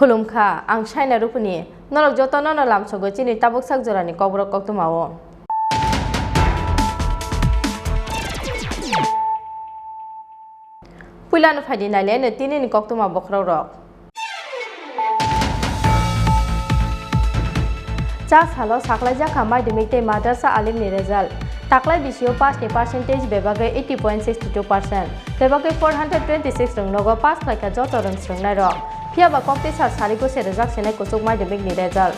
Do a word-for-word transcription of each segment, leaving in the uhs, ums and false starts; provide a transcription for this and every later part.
Khulumkha, ang Saina Rupuni. Norok jotono no lamsogo chini tabuk sak jorani kokborok koktwmao. Puilano phaidi naileno tinini koktwma bokhorokrok. Cha salo saklaijak kha madhyamik tei madrasa alimni result. Taklai bisio pass ni percentage bebagwi eighty point six two percent, bebagwi four hundred twenty six rwng nogo pass khlaikha joto rwng swrwngnairok. Phiyaba koktwisa sarigo se rwjak sinai kuchuk madhyamik ni result.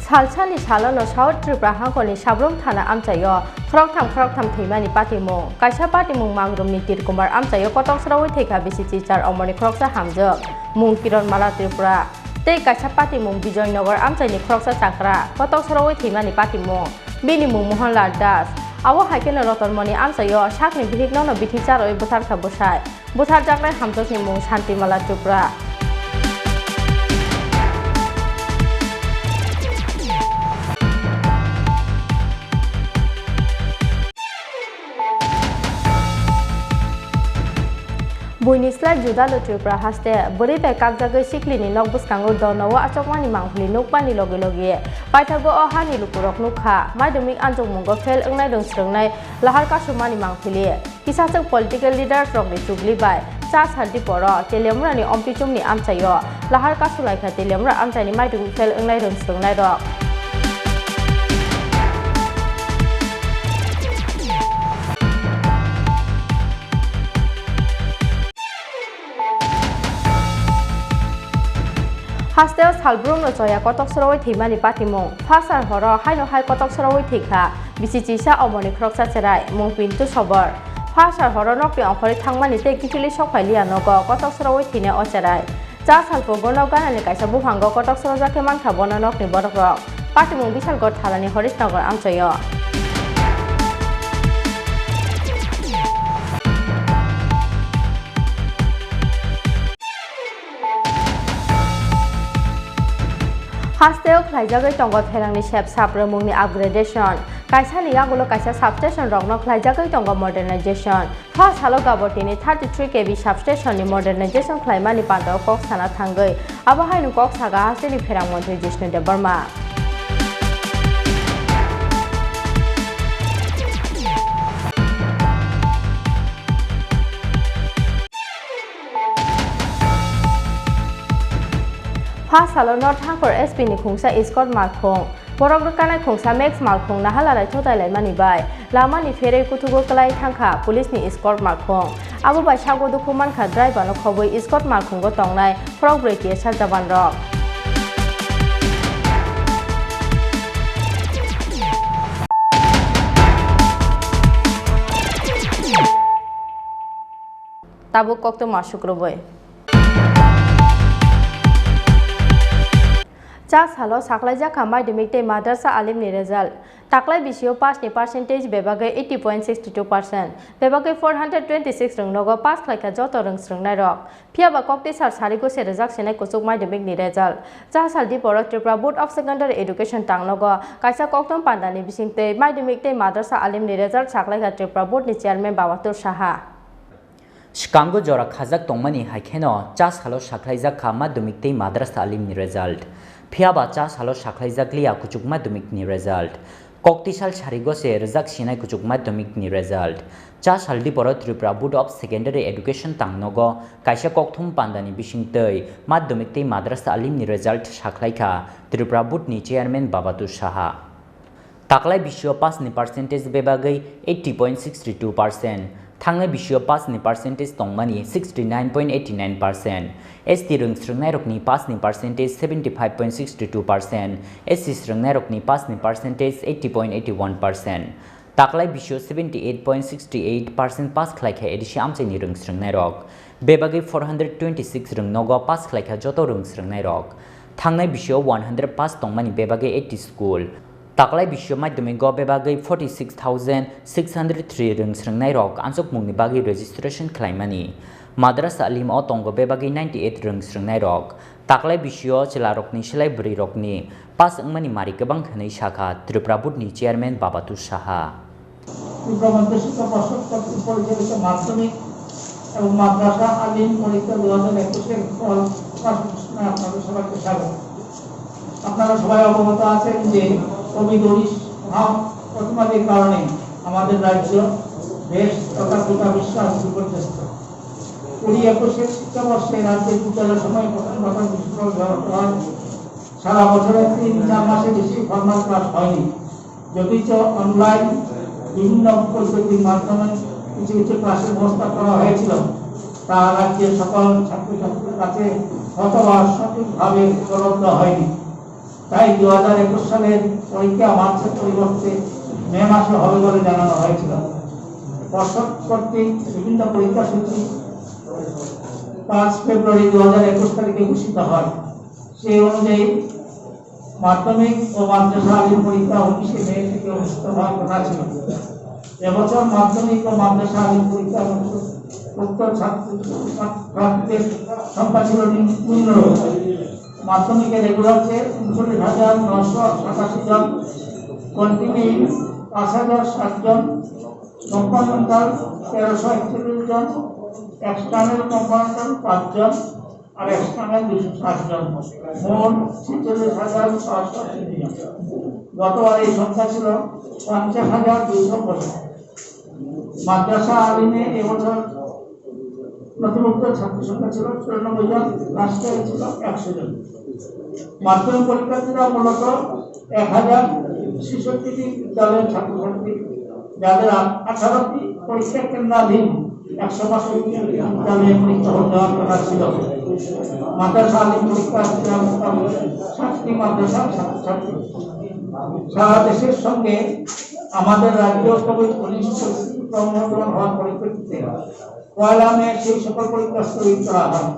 Salsani salono South Tripura hangkorni Sabrum thana amchaio khoroktham khoroktham thwimani patimung. Kaisa patimung Mangrumni Tirkumar amchaio kotok sraui thwikha bisi chichar omorni khoroksa hamjwk, mung Kiron Mala Tripura. Tei kaisa patimung Bijoynagar amchaini khoroksa chakra kotok sraui thwimani patimung. Bini mung Mohanlal Das. Abo hai kheno Rotonmoni amchaio sakni bihiknono bithi charwi butharkha bwsai. Butharjaknai hamjwkni mung Shantimala Tripura. Buini slai juda lo Tripura haste, bwrwi bai kakjagwi siklini nok bwskango dornao achukmani mangpili nukmani logi logi paithago o hani lukurok nukha, madhyamik anjokmungo fail wngnai rwng swrwngnai lahar kasumani mangpili. Kisachwk political leaders rokni chukli bai cha saldi poro Teliamurani Ompichumni amchaio lahar kasulaikha Teliamura amchaini madhyamik fail wngnai rwng swrwngnairok. Hasteo salbrumno choya kotok sraui thwimani patimung. Phasar horo haino hai kotok sraui thwikha bisi chisa omorni khoroksa cherai, mung Pintu Sobor. Phasar horo nokni ongkhorwi thangmani tei kiphilwi sokphailiya nogo kotok sraui thwinai o cherai. Cha salphugo nok ganani kaisa buphango kotok srojak khe mankha bono nokni borokrok. Patimung Bisalgor thalani Horisnagar amchaio. Hasteo khlaijagwi tongo pherangni sep sap rwmungni upgradation. Kaisani yagulo kaisa substation rokno khlaijagwi tongo modernization. Pha salo Gabortini thirty three K V substation ni modernization khlaimani pandao kok sana thangwi, abo haino kok saga hasteni pherang montri Jishnu Debbarma. Pha salo North Hangkor S P ni khungsa escort malkhung. Borok rwkhanai khungsa Max malkhung naha larai thutai laimani bai lamani pherwi kuthugo kwlai thangkha police ni escort malkhung. Abo bai sago dukhu mankha driver no khobwi escort malkhungo tongnai khorok brwi T S R jawan rok. Tabuk koktwma sukrubwi. Cha salo saklaijak kha madhyamik tei madrasa alimni result. Taklai bisio pass ni percentage bebagwi eighty point six two percent, bebagwi four hundred twenty six rwng nogo pass khlaikha joto rwng swrwngnairok. Phiyaba koktwisa sarigo se rwjak sinai kuchuk madhyamik ni result. Cha saldi poro Tripura Board of Secondary Education tang nogo kaisa koktwma pandani bisingtwi madhyamik tei madrasa alimni result saklaikha Tripura Board ni chairman Babatur Saha. Swkango jora khajak tongmani hai kheno cha salo saklaijak kha madhyamik tei madrasa alimni result. Phiyaba cha salo saklaijak liya kuchuk madhyamikni result. Koktisal sarigo se rwjak sinai kuchuk madhyamik ni result. Cha saldi boro Tripura Board of Secondary Education tangnogo kaisa kokthum pandani bisingtwi madhyamik tei madrasa alim ni result sakhlaikha Tripura Board ni chairman Babatu Saha. Taklai bisio pass ni percentage bebagwi eighty point six three two percent, thangnai bisio pass ni percentage tongmani sixty nine point eighty nine percent, S T rwng srwngnairokni pass ni percentage seventy five point six two percent, S C srwngnairokni pass ni percentage eighty point eighty one percent. Taklai bisio seventy eight point sixty eight percent pass khlaikha A D C amchaini rwng srwngnairok. Bebagwi four hundred twenty six rwng nogo pass khlaikha joto rwng srwngnairok. Thangnai bisio one hundred pass tongmani bebagwi eighty school. Taklai bisio madhyamigo bebagwi forty six thousand six hundred three rwng srwngnairok ansukmungni bagwi registration khlaimani. Madrasa alim o tongo bebagwi ninety eight rwng srwngnairok. Taklai bisio chwlarokni slai bwrwirokni pass wngmani mari kwbang hwnwi sakha Tripura Board ni chairman Babatu Saha. উগ্রপন্থী শিক্ষা পর্ষদ কর্তৃক পরিচালিত মাধ্যমিক এবং মাদ্রাসা আলিম পরীক্ষা দু হাজার একুশের ফল প্রকাশ ঘোষণায় আপনাদের সবাইকে স্বাগত। আপনারা সবাই অবগত আছেন যে কোভিড উনিশ মহা অতিমারির কারণে আমাদের রাজ্য, দেশ তথা গোটা বিশ্ব আজ বিপর্যস্ত। কুড়ি একুশের শিক্ষাবর্ষে রাজ্যের বিদ্যালয় সময় প্রথম প্রথম গ্রীষ্মকাল ব্যবহৃত হয়। সারা বছরে তিন চার মাসে বেশি ফর্মাল ক্লাস হয়নি। যদিচ অনলাইন বিভিন্ন পদ্ধতির মাধ্যমে কিছু কিছু ক্লাসের ব্যবস্থা করা হয়েছিল, তা রাজ্যের সকল ছাত্রছাত্রীর কাছে হয়তোবা সঠিকভাবে উপলব্ধ হয়নি। তাই দু হাজার একুশ সালের পরীক্ষা মার্চের পরিবর্তে মে মাসে হবে বলে জানানো হয়েছিল। পর্ষদ কর্তৃক বিভিন্ন পরীক্ষা সূচি পাঁচ ফেব্রুয়ারি দু হাজার একুশ তারিখে ঘোষিত হয়। সেই অনুযায়ী মাধ্যমিক ও মাদ্রাসা আলিম পরীক্ষা উনিশে মে থেকে অনুষ্ঠিত হওয়ার কথা ছিল। এবছর মাধ্যমিক ও মাদ্রাসা আলিম পরীক্ষা উক্ত ছাত্র-, ছাত্রছাত্রীদের সংখ্যা ছিল নিম্নরূপ। মাধ্যমিকে রেগুলার চেয়ে ঊনচল্লিশ হাজার নয়শো সাতাশি জন, কন্টিনিউ পাঁচ হাজার সাত জন, কম্পার্টমেন্টাল তেরোশো একচল্লিশ জন, এক্সটার্নাল কম্পার্টমেন্টাল পাঁচ জন, আর এক্সটার্নাল দুশো সাত জন, মোট ছেচল্লিশ হাজার ছয়শো তিন জন। গতবার এই সংখ্যা ছিল পঞ্চাশ হাজার দুইশো পঁচিশ। মাদ্রাসা আলিমে এবছর নথিভুক্ত ছাত্র সংখ্যা ছিল চুরানব্বই জন, লাস্ট ইয়ার ছিল একশো জন। মাধ্যমিক পরীক্ষার্থীরা মূলত এক হাজার ছেষট্টিটি বিদ্যালয়ের ছাত্রছাত্রী, যাদের আ-, আঠারোটি পরীক্ষা কেন্দ্রাধীন একশো পাঁচষট্টি বিদ্যালয়ে পরীক্ষা হতে হওয়ার কথা ছিল। মাদ্রাসা আলিম পরীক্ষার্থীরা মোটামুটি সাতটি মাদ্রাসার ছাত্রছাত্রী। সারা দেশের সঙ্গে আমাদের রাজ্য কোভিড উনিশ পরিস্থিতি ক্রমবর্ধমান হওয়ার পরিপ্রেক্ষিতে পয়লা মে সেই সকল পরীক্ষা স্থগিত করা হয়।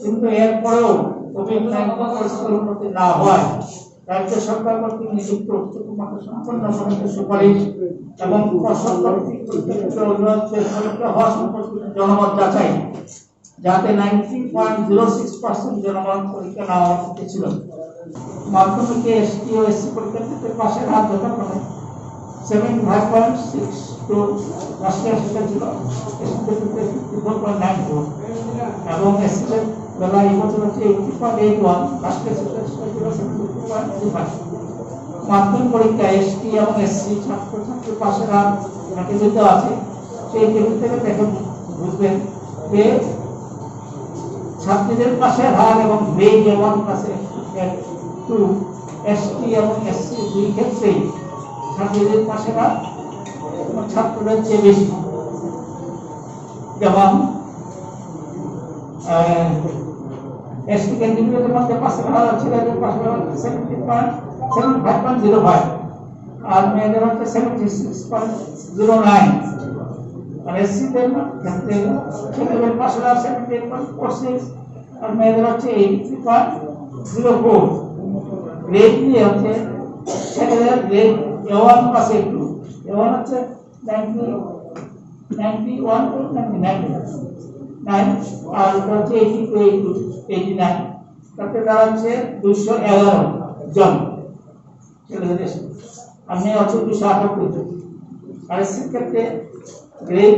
কিন্তু এরপরেও কোভিড নাইন্টিন পরিস্থিতির উন্নতি না হওয়ায় রাজ্য সরকার কর্তৃক নিযুক্ত উচ্চতম সম্পন্ন কমিটির সুপারিশ এবং পর্ষদ কর্তৃক প্রস্তাবিত অভিভাবকদের পরীক্ষা হওয়া সম্পর্কিত জনমত যাচাই, যাতে ninety point zero six percent জনমত পরীক্ষা নেওয়া উচিত ছিল। মাধ্যমিকে এসটি ও এসসি পরীক্ষার্থীদের পাশের হার যথাক্রমে seventy five point six two, রাষ্ট্রীয় শিক্ষা ছিল এসসি ক্ষেত্রে fifty four point nine two এবং এসসি বেলা এই বছর হচ্ছে এইটটি পয়েন্ট এইট ওয়ান, রাষ্ট্রীয় শিক্ষা ছিল seventy two point three five. মাধ্যমিক পরীক্ষা এসটি এবং এসসি ছাত্রছাত্রীর পাশের হার একটা যুদ্ধ আছে, সেই টেবিল থেকে দেখে বুঝবেন যে ছাত্রীদের পাশের হার এবং গ্রেড এ ওয়ান পাসে টু, এসটি এবং এসসি দুই ক্ষেত্রেই ছাত্রীদের পাশের হার ছাত্রদের চেয়ে বেশি। যেমন এসটি ক্যান্ডিডেটের মধ্যে পাশের হার, ছেলেদের পাশের হার seventy point seven five point zero five, আর মেয়েদের হচ্ছে seventy six point zero nine. আর এসসিদের ক্ষেত্রে ছেলেদের পাশের হার seventy eight point four six, আর মেয়েদের হচ্ছে eighty three point zero four. Grade নিয়ে হচ্ছে ছেলেদের গ্রেড এ ওয়ান পাসে টু, এ ওয়ান হচ্ছে ninety, ninety one two ninety nine, nine, আর এটা হচ্ছে eighty two, eighty two, eighty nine. তাতে দাঁড়াচ্ছে দুইশো এগারো জন ছেলেদের এসে। আর মেয়ে হচ্ছে দুইশো আটাত্তর জন। আর এসসির ক্ষেত্রে গ্রেড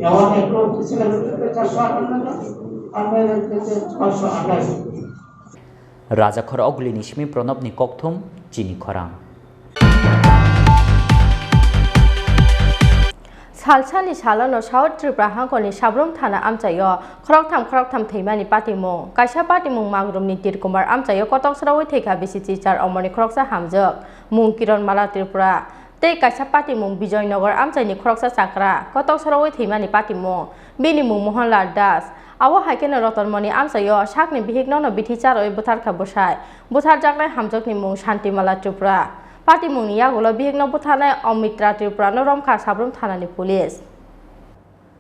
এ ওয়ান একটু ছেলেদের ক্ষেত্রে চারশো আটান্ন জন, আর মেয়েদের ক্ষেত্রে ছয়শো আঠাশ জন। Rajakhor Ogulini simi Pranabni kokthum chini khorang. Salsani salono South Tripura hangkoni Sabrum thana amchaio khoroktham khoroktham thwimani patimung. Kaisa patimung Magrumni Tirkumar amchaio kotok sraui thwikha bisi chichar omorni khoroksa hamjwk, mung Kiron Mala Tripura. Tei kaisa patimung Bijoynagar amchaini khoroksa chakra kotok sraui thwimani patimung, bini mung Mohanlal Das. Abo hai kheno Rotonmoni amchaio sakni bihiknono bithi charwi butharkha bwsai. Butharjaknai hamjwkni mung Shantimala Tripura. Patimungni yagulo bihikno butharnai Omitra Tripurano romkha Sabrum thanani police.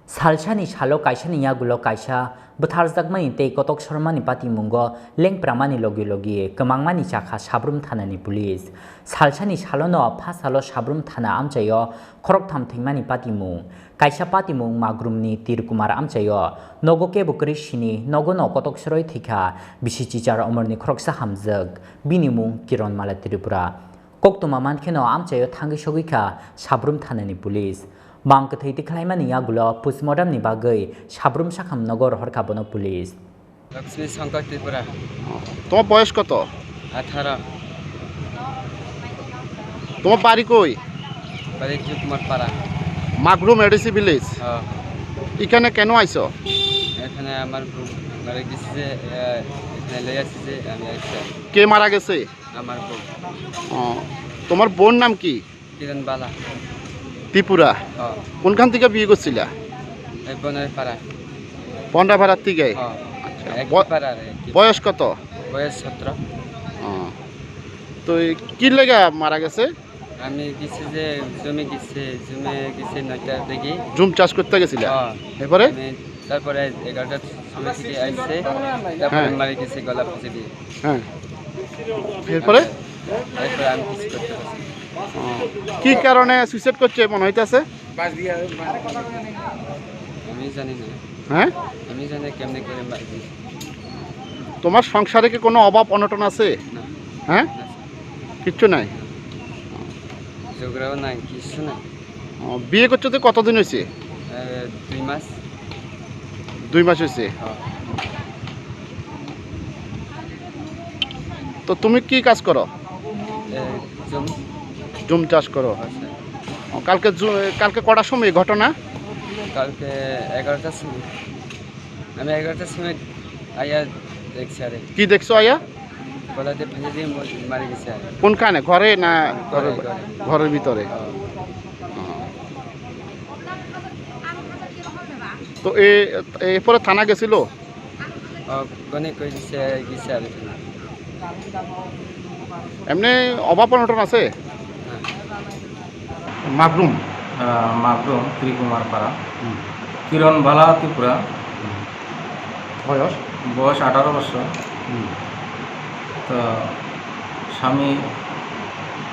Salsani salo kaisani yagulo kaisa butharjakmani tei kotok sormani patimungo lengpramani logi logi kwmangmani chakha Sabrum thanani police. Salsani salono phasalo Sabrum thana amchaio khoroktham thwimani patimung. Kaisa patimung Magrumni Tirkumar amchaio nogo kebo kwrwi sini nogono kotok sroi thwikha bisi chichar omorni khoroksa hamjwk, bini mung Kiron Mala Tripura. Koktwma mankheno amchaio thangwi sogwikha Sabrum thanani police. Mang kwthwi tikhlaimani yagulo postmortemni bagwi Sabrum sakham nogo rohorkha bono police. Lakshmi শঙ্কর ত্রিপুরা। তোমার বয়স কত? আঠারো। তোমার বাড়ি কই? বাড়ি কুমারপাড়া। মাগরুম ADC village. হ্যাঁ। এখানে কেন আইছো? এখানে আমার বউ মারা গেছে যে, আহ, এখানে লই আসছে যে আমি আইছি। কে মারা গেছে? আমার বউ। ও, তোমার বোন নাম কি? কিরণ বালা। ত্রিপুরা? হ্যাঁ। কোনখান থেকে বিয়ে করছিলা? এই বনের পাড়া। পন্ডাপাড়ার থেকে? হ্যাঁ। আচ্ছা। এক ব-, পাড়ার আর কি। বয়স কত? বয়স সতেরো। ও। তো এই কি লেগা মারা গেছে? আমি গেছি যে জমি গেছে, জমি গেছে নয়টার দিকে। জুম চাষ করতে গেছিলা? হ্যাঁ। এরপরে? আমি তারপরে এগারোটার সময় থেকে আসছে, তারপরে হ্যাঁ। মারা গেছে গলা পচে দিয়ে। হ্যাঁ। এরপরে? এরপরে আমি কিছু করতে পারছি না। ও। কি কারণে সুইসাইড করছে মনে হইতাছে? আমি জানি না। হ্যাঁ? আমি জানি কেমনে করে মারা গেছে। তোমার সংসারে কি কোনো অভাব অনটন আছে? না। হ্যাঁ? না, স্যার। কিচ্ছু নাই? ঝগড়াও নাই, কিছু নাই। ও, বিয়ে করছো তো কতদিন হয়েছে? এ, দুই মাস। দুই মাস হয়েছে? হ্যাঁ। তো তুমি কি কাজ করো? এ, জমি। জুম চাষ করো? হ্যাঁ, স্যার। ও, কালকে জু-, কালকে কটার সময় এই ঘটনা? কালকে এগারোটার সময়। আমি এগারোটার সময় আইয়া দেখছি আরে। কি দেখছো আইয়া? গলাতে ফাঁসি দিয়ে মর-, মারা গেছে আরে। কোনখানে? ঘরে না ঘরে, ঘরে? ঘরে। ঘরের ভিতরে? হ্যাঁ। ও। তো এ, এরপরে থানা গেছিল? ও, গনে কই দিছে, গেছে আরে থানা। এমনি অভাব অনটন আছে? হ্যাঁ। মাগরুম। আহ, মাগরুম, ত্রিকুমার পাড়া। হুম। কিরণ বালা ত্রিপুরা। হুম। বয়স? বয়স আঠারো বছর। হুম। তো স্বামী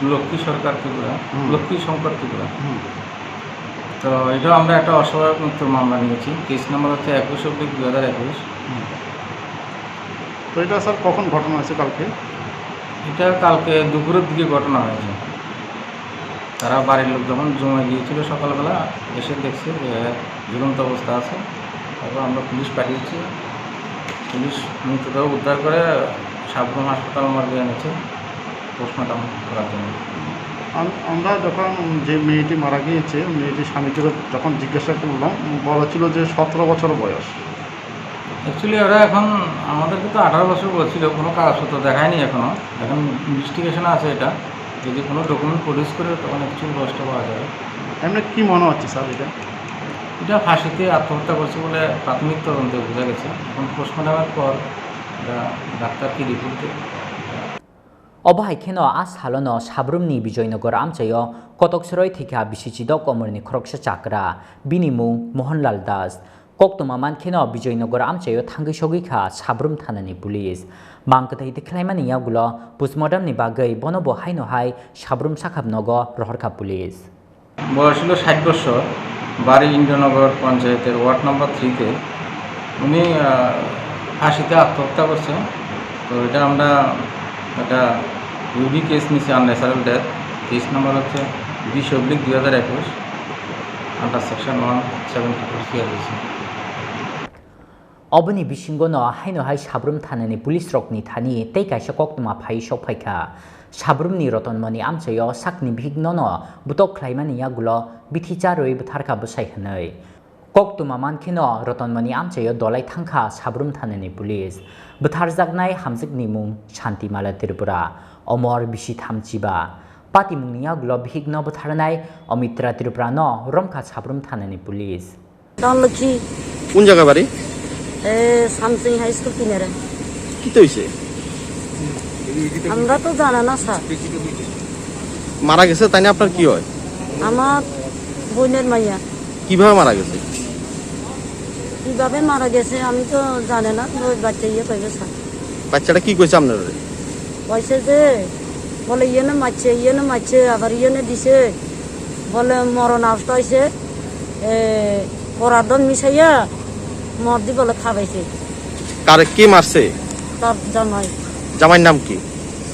লক্ষ্মী সরকার ত্রিপুরা, হুম। লক্ষ্মী শঙ্কর ত্রিপুরা। হুম। তো এটা আমরা একটা অস্বাভাবিক মৃত্যুর মামলা নিয়েছি। কেস নাম্বার হচ্ছে একুশ অব্লিক দুই হাজার একুশ। হুম। তো এটা স্যার কখন ঘটনা হয়েছে কালকে? এটা কালকে দুপুরের দিকে ঘটনা হয়েছে। তারা বাড়ির লোক যখন জমে গিয়েছিল সকালবেলা, এসে দেখছে যে ঝুলন্ত অবস্থা আছে। তারপর আমরা পুলিশ পাঠিয়েছি, পুলিশ মৃতদেহ উদ্ধার করে সাবরুম হাসপাতাল মর্গে এনেছে পোস্টমর্টম করার জন্য। আম-, আমরা যখন যে মেয়েটি মারা গিয়েছে, মেয়েটির স্বামীকে যখন জিজ্ঞাসা করলাম, বলা ছিল যে সতেরো বছর বয়স। অ্যাকচুয়ালি ওরা এখন আমাদেরকে তো আঠারো বছর বলছিল, কোনো কাগজপত্র দেখায়নি এখনো। এখন ইনভেস্টিগেশন আছে এটা, যদি কোনো ডকুমেন্ট প্রডিউস করে তখন অ্যাকচুয়াল বয়সটা পাওয়া যাবে। এমনি কি মনে হচ্ছে স্যার এটা? এটা ফাঁসিতে আত্মহত্যা করছে বলে প্রাথমিক তদন্তে বোঝা গেছে। এখন পোস্টমর্টমের পর এটা ডাক্তার কি রিপোর্ট দেবে। Obo hai kheno a salono Sabrumni Bijoynagar amchaio kotok sroi thwikha bisi chidok omorni khoroksa chakra, bini mung Mohanlal Das. Koktwma mankheno Bijoynagar amchaio thangwi sogwikha Sabrum thanani police. Mang kwthwi tikhlaimani yagulo postmortemni bagwi bono bo haino hai Sabrum sakhap nogo rohorkha police. বয়স ছিল ষাট বছর, বাড়ি ইন্দ্রনগর পঞ্চায়েতের ward number থ্রিতে। উনি, আহ, ফাঁসিতে আত্মহত্যা করছেন। তো এটা আমরা একটা ইউডি কেস নিছি, আনন্যাচারাল ডেথ। কেস নাম্বার হচ্ছে বিশ অব্লিক দুই হাজার একুশ, under section one seventy four CrPC. Oboni bisingo no haino hai Sabrum thanani police rokni thani tei kaisa koktwma phai sok phaikha. Sabrumni Rotonmoni amchaio sakni bihiknono bwtok khlaimani yagulo bithi charwi bwtharkha bwsai hwnwi. Koktwma mankheno Rotonmoni amchaio dolai thangkha Sabrum thanani police. Bwtharjaknai hamjwkni mung Shantimala Tripura, omor bisi thamchiba. Patimungni yagulo bihikno bwtharnai Omitra Tripurano romkha Sabrum thanani police. Dhanlaxmi. কোন জায়গা বাড়ি? এ, Samsing high school কিনারে। কি তো হইছে? আমরা তো জানে না, স্যার। মারা গেছে, তাই না? আপনার কি হয়? আমার বোনের মাইয়া। কিভাবে মারা গেছে? কিভাবে মারা গেছে আমি তো জানে না, ওই বাচ্চা ইয়ে কইবে, স্যার। বাচ্চাটা কি কইছে আপনার? কইছে যে, বলে, "ইয়েনে মারছে, ইয়েনে মারছে, আবার ইয়েনে দিছে।" বলে, "মরণ আস্তা হইছে, এ, পরাদন মিশাইয়া মদ দি বলে খাবাইছে।" কারে কে মারছে? তার জামাই। জামাইর নাম কি?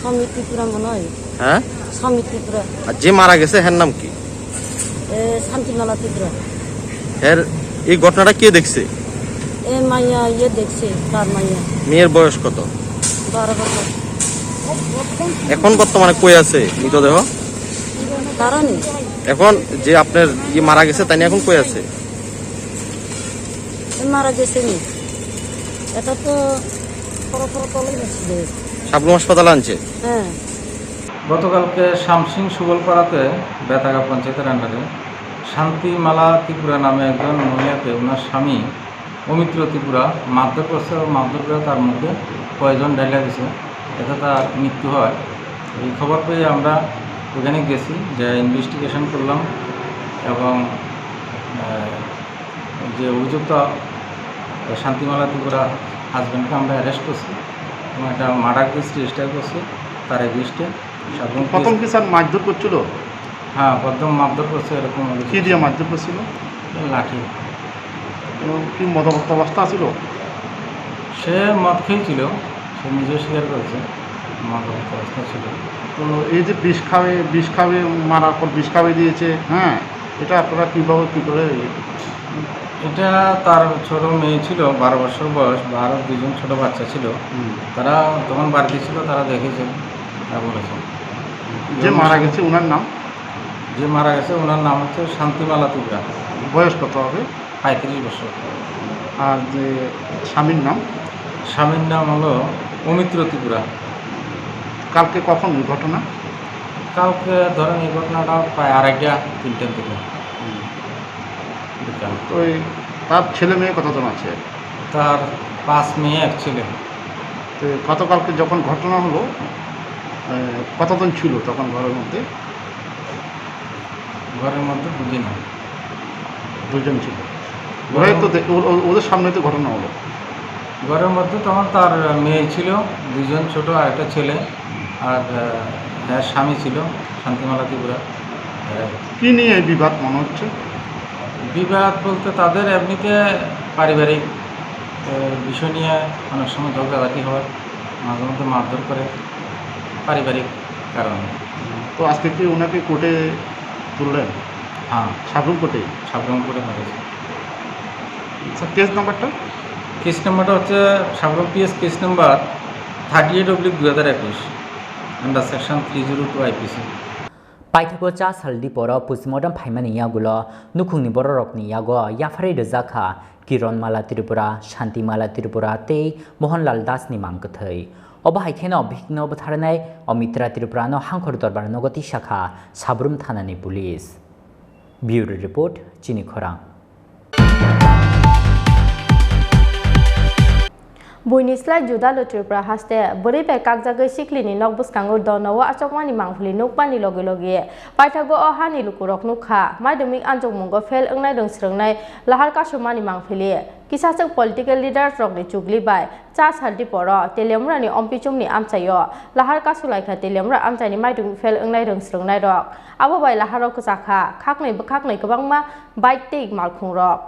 সমীর ত্রিপুরা মনে হয়। হ্যাঁ? সমীর ত্রিপুরা। আর যে মারা গেছে, হ্যার নাম কি? এ, শান্তিমালা ত্রিপুরা। এর এই ঘটনাটা কে দেখছে? এ মাইয়া ইয়ে দেখছে, তার মাইয়া। মেয়ের বয়স কত? বারো বছর। এখন বর্তমানে কই আছে মৃতদেহ? তারা নেই। এখন যে আপনার ইয়ে মারা গেছে, তাই না, এখন কই আছে? এ মারা গেছে নি? এটা তো খড়ো খড়ো তলাই গেছে। সাবরুম হাসপাতালে আনছে? হ্যাঁ। গতকালকে শামসিং সুবলপাড়াতে বেতাগা পঞ্চায়েতের আন্ডারে শান্তিমালা ত্রিপুরা নামে একজন মহিলাকে ওনার স্বামী অমিত্র ত্রিপুরা মারধর করছে এবং মারধর করে তার মুখে পয়জন ঢালিয়া দিছে, এতে তার মৃত্যু হয়। এই খবর পেয়ে আমরা ওখানে গেছি, যে ইনভেস্টিগেশন করলাম এবং, আহ, যে অভিযুক্ত শান্তিমালা ত্রিপুরা হাজব্যান্ডকে আমরা অ্যারেস্ট করছি এবং একটা মার্ডার কেস রেজিস্টার করছি তার এগেইনস্টে। প্রথম কি স্যার মারধর করছিল? হ্যাঁ, প্রথম মারধর করছে এরকম অভিযোগ। কি দিয়ে মারধর করছিল? লাঠি। এবং কি মদ অবস্থা ছিল? সে মদ খেয়েছিল, সে নিজে স্বীকার করেছে, মদ অবস্থা ছিল। তো এই যে বিষ খাবে, বিষ খাবে, মারার পর বিষ খাবে দিয়েছে, হ্যাঁ, এটা আপনারা কীভাবে, কী করে? এটা তার ছোট মেয়ে ছিল, বারো বছর বয়স, বা আরও দুজন ছোট বাচ্চা ছিল। হুম। তারা তখন বাড়িতে ছিল, তারা দেখেছে, তারা বলেছে। যে মারা গেছে, ওনার নাম? যে মারা গেছে, ওনার নাম হচ্ছে শান্তিমালা ত্রিপুরা। বয়স কত হবে? পঁয়ত্রিশ বছর। আর যে স্বামীর নাম? স্বামীর নাম হলো অমিত্র ত্রিপুরা। কালকে কখন এই ঘটনা? কালকে ধরেন এই ঘটনাটা প্রায় আড়াইটা, তিনটার দিকে। হুম। বিকাল। ওই তার ছেলে মেয়ে কতজন আছে? তার পাঁচ মেয়ে, এক ছেলে। তো গতকালকে যখন ঘটনা হলো, এ, কতজন ছিল তখন ঘরের মধ্যে? ঘরের মধ্যে দুদিন। দুজন ছিল। ঘরে তো ঘরের দে-, ও-, ও-, ওদের সামনে তো ঘটনা হলো। ঘরের মধ্যে তখন তার মেয়ে ছিল, দুজন ছোট আর একটা ছেলে, আর, আহ, তার স্বামী ছিল শান্তিমালা ত্রিপুরা। এরা কি নিয়ে বিবাদ মনে হচ্ছে? বিবাদ বলতে তাদের এমনিতে পারিবারিক, আহ, বিষয় নিয়ে অনেক সময় ঝগড়াঝাটি হয়, মাঝে মধ্যে মারধর করে, পারিবারিক কারণে। তো আজকে কি ওনাকে কোর্টে তুললেন? হ্যাঁ। সাবরুম কোর্টে? সাবরুম কোর্টে পাঠিয়েছি। আচ্ছা, কেস নাম্বারটা? কেস নাম্বারটা হচ্ছে Sabroom PS case number thirty eight oblique দুই হাজার একুশ, under section three zero two I P C. Paithago cha sal diporo postmortem phaimani yagulo nukhungni bororokni yago yapharwi rwjakha Kiron Mala Tripura, Shanti Mala Tripura tei Mohanlal Das ni mang kwthwi. Obo hai kheno bihikno bwtharnai Omitra Tripura no Hangkhor Dorbar nogo tisakha Sabrum Thana ni police. Bureau Report, Chini Khorang. Buini slai juda lo Tripura haste, bwrwi bai kakjagwi siklini nok bwskango dono o achukmani mangpili nukmani logi logi paithago o hani lukurok nukha, madhyamik anjokmungo fail wngnai rwngsrwngnai lahar kasumani mangpili. Kisachwk political leaders rokni chukli bai cha sal diporo Teliamura ni Ompichum ni amchaio lahar kasulaikha Teliamura amchaini maidung fail wngnai rwngsrwngnai rok. Abo bai laharo kwchakha khaknwi bwkhaknwi kwbangma bike tei malkhung rok.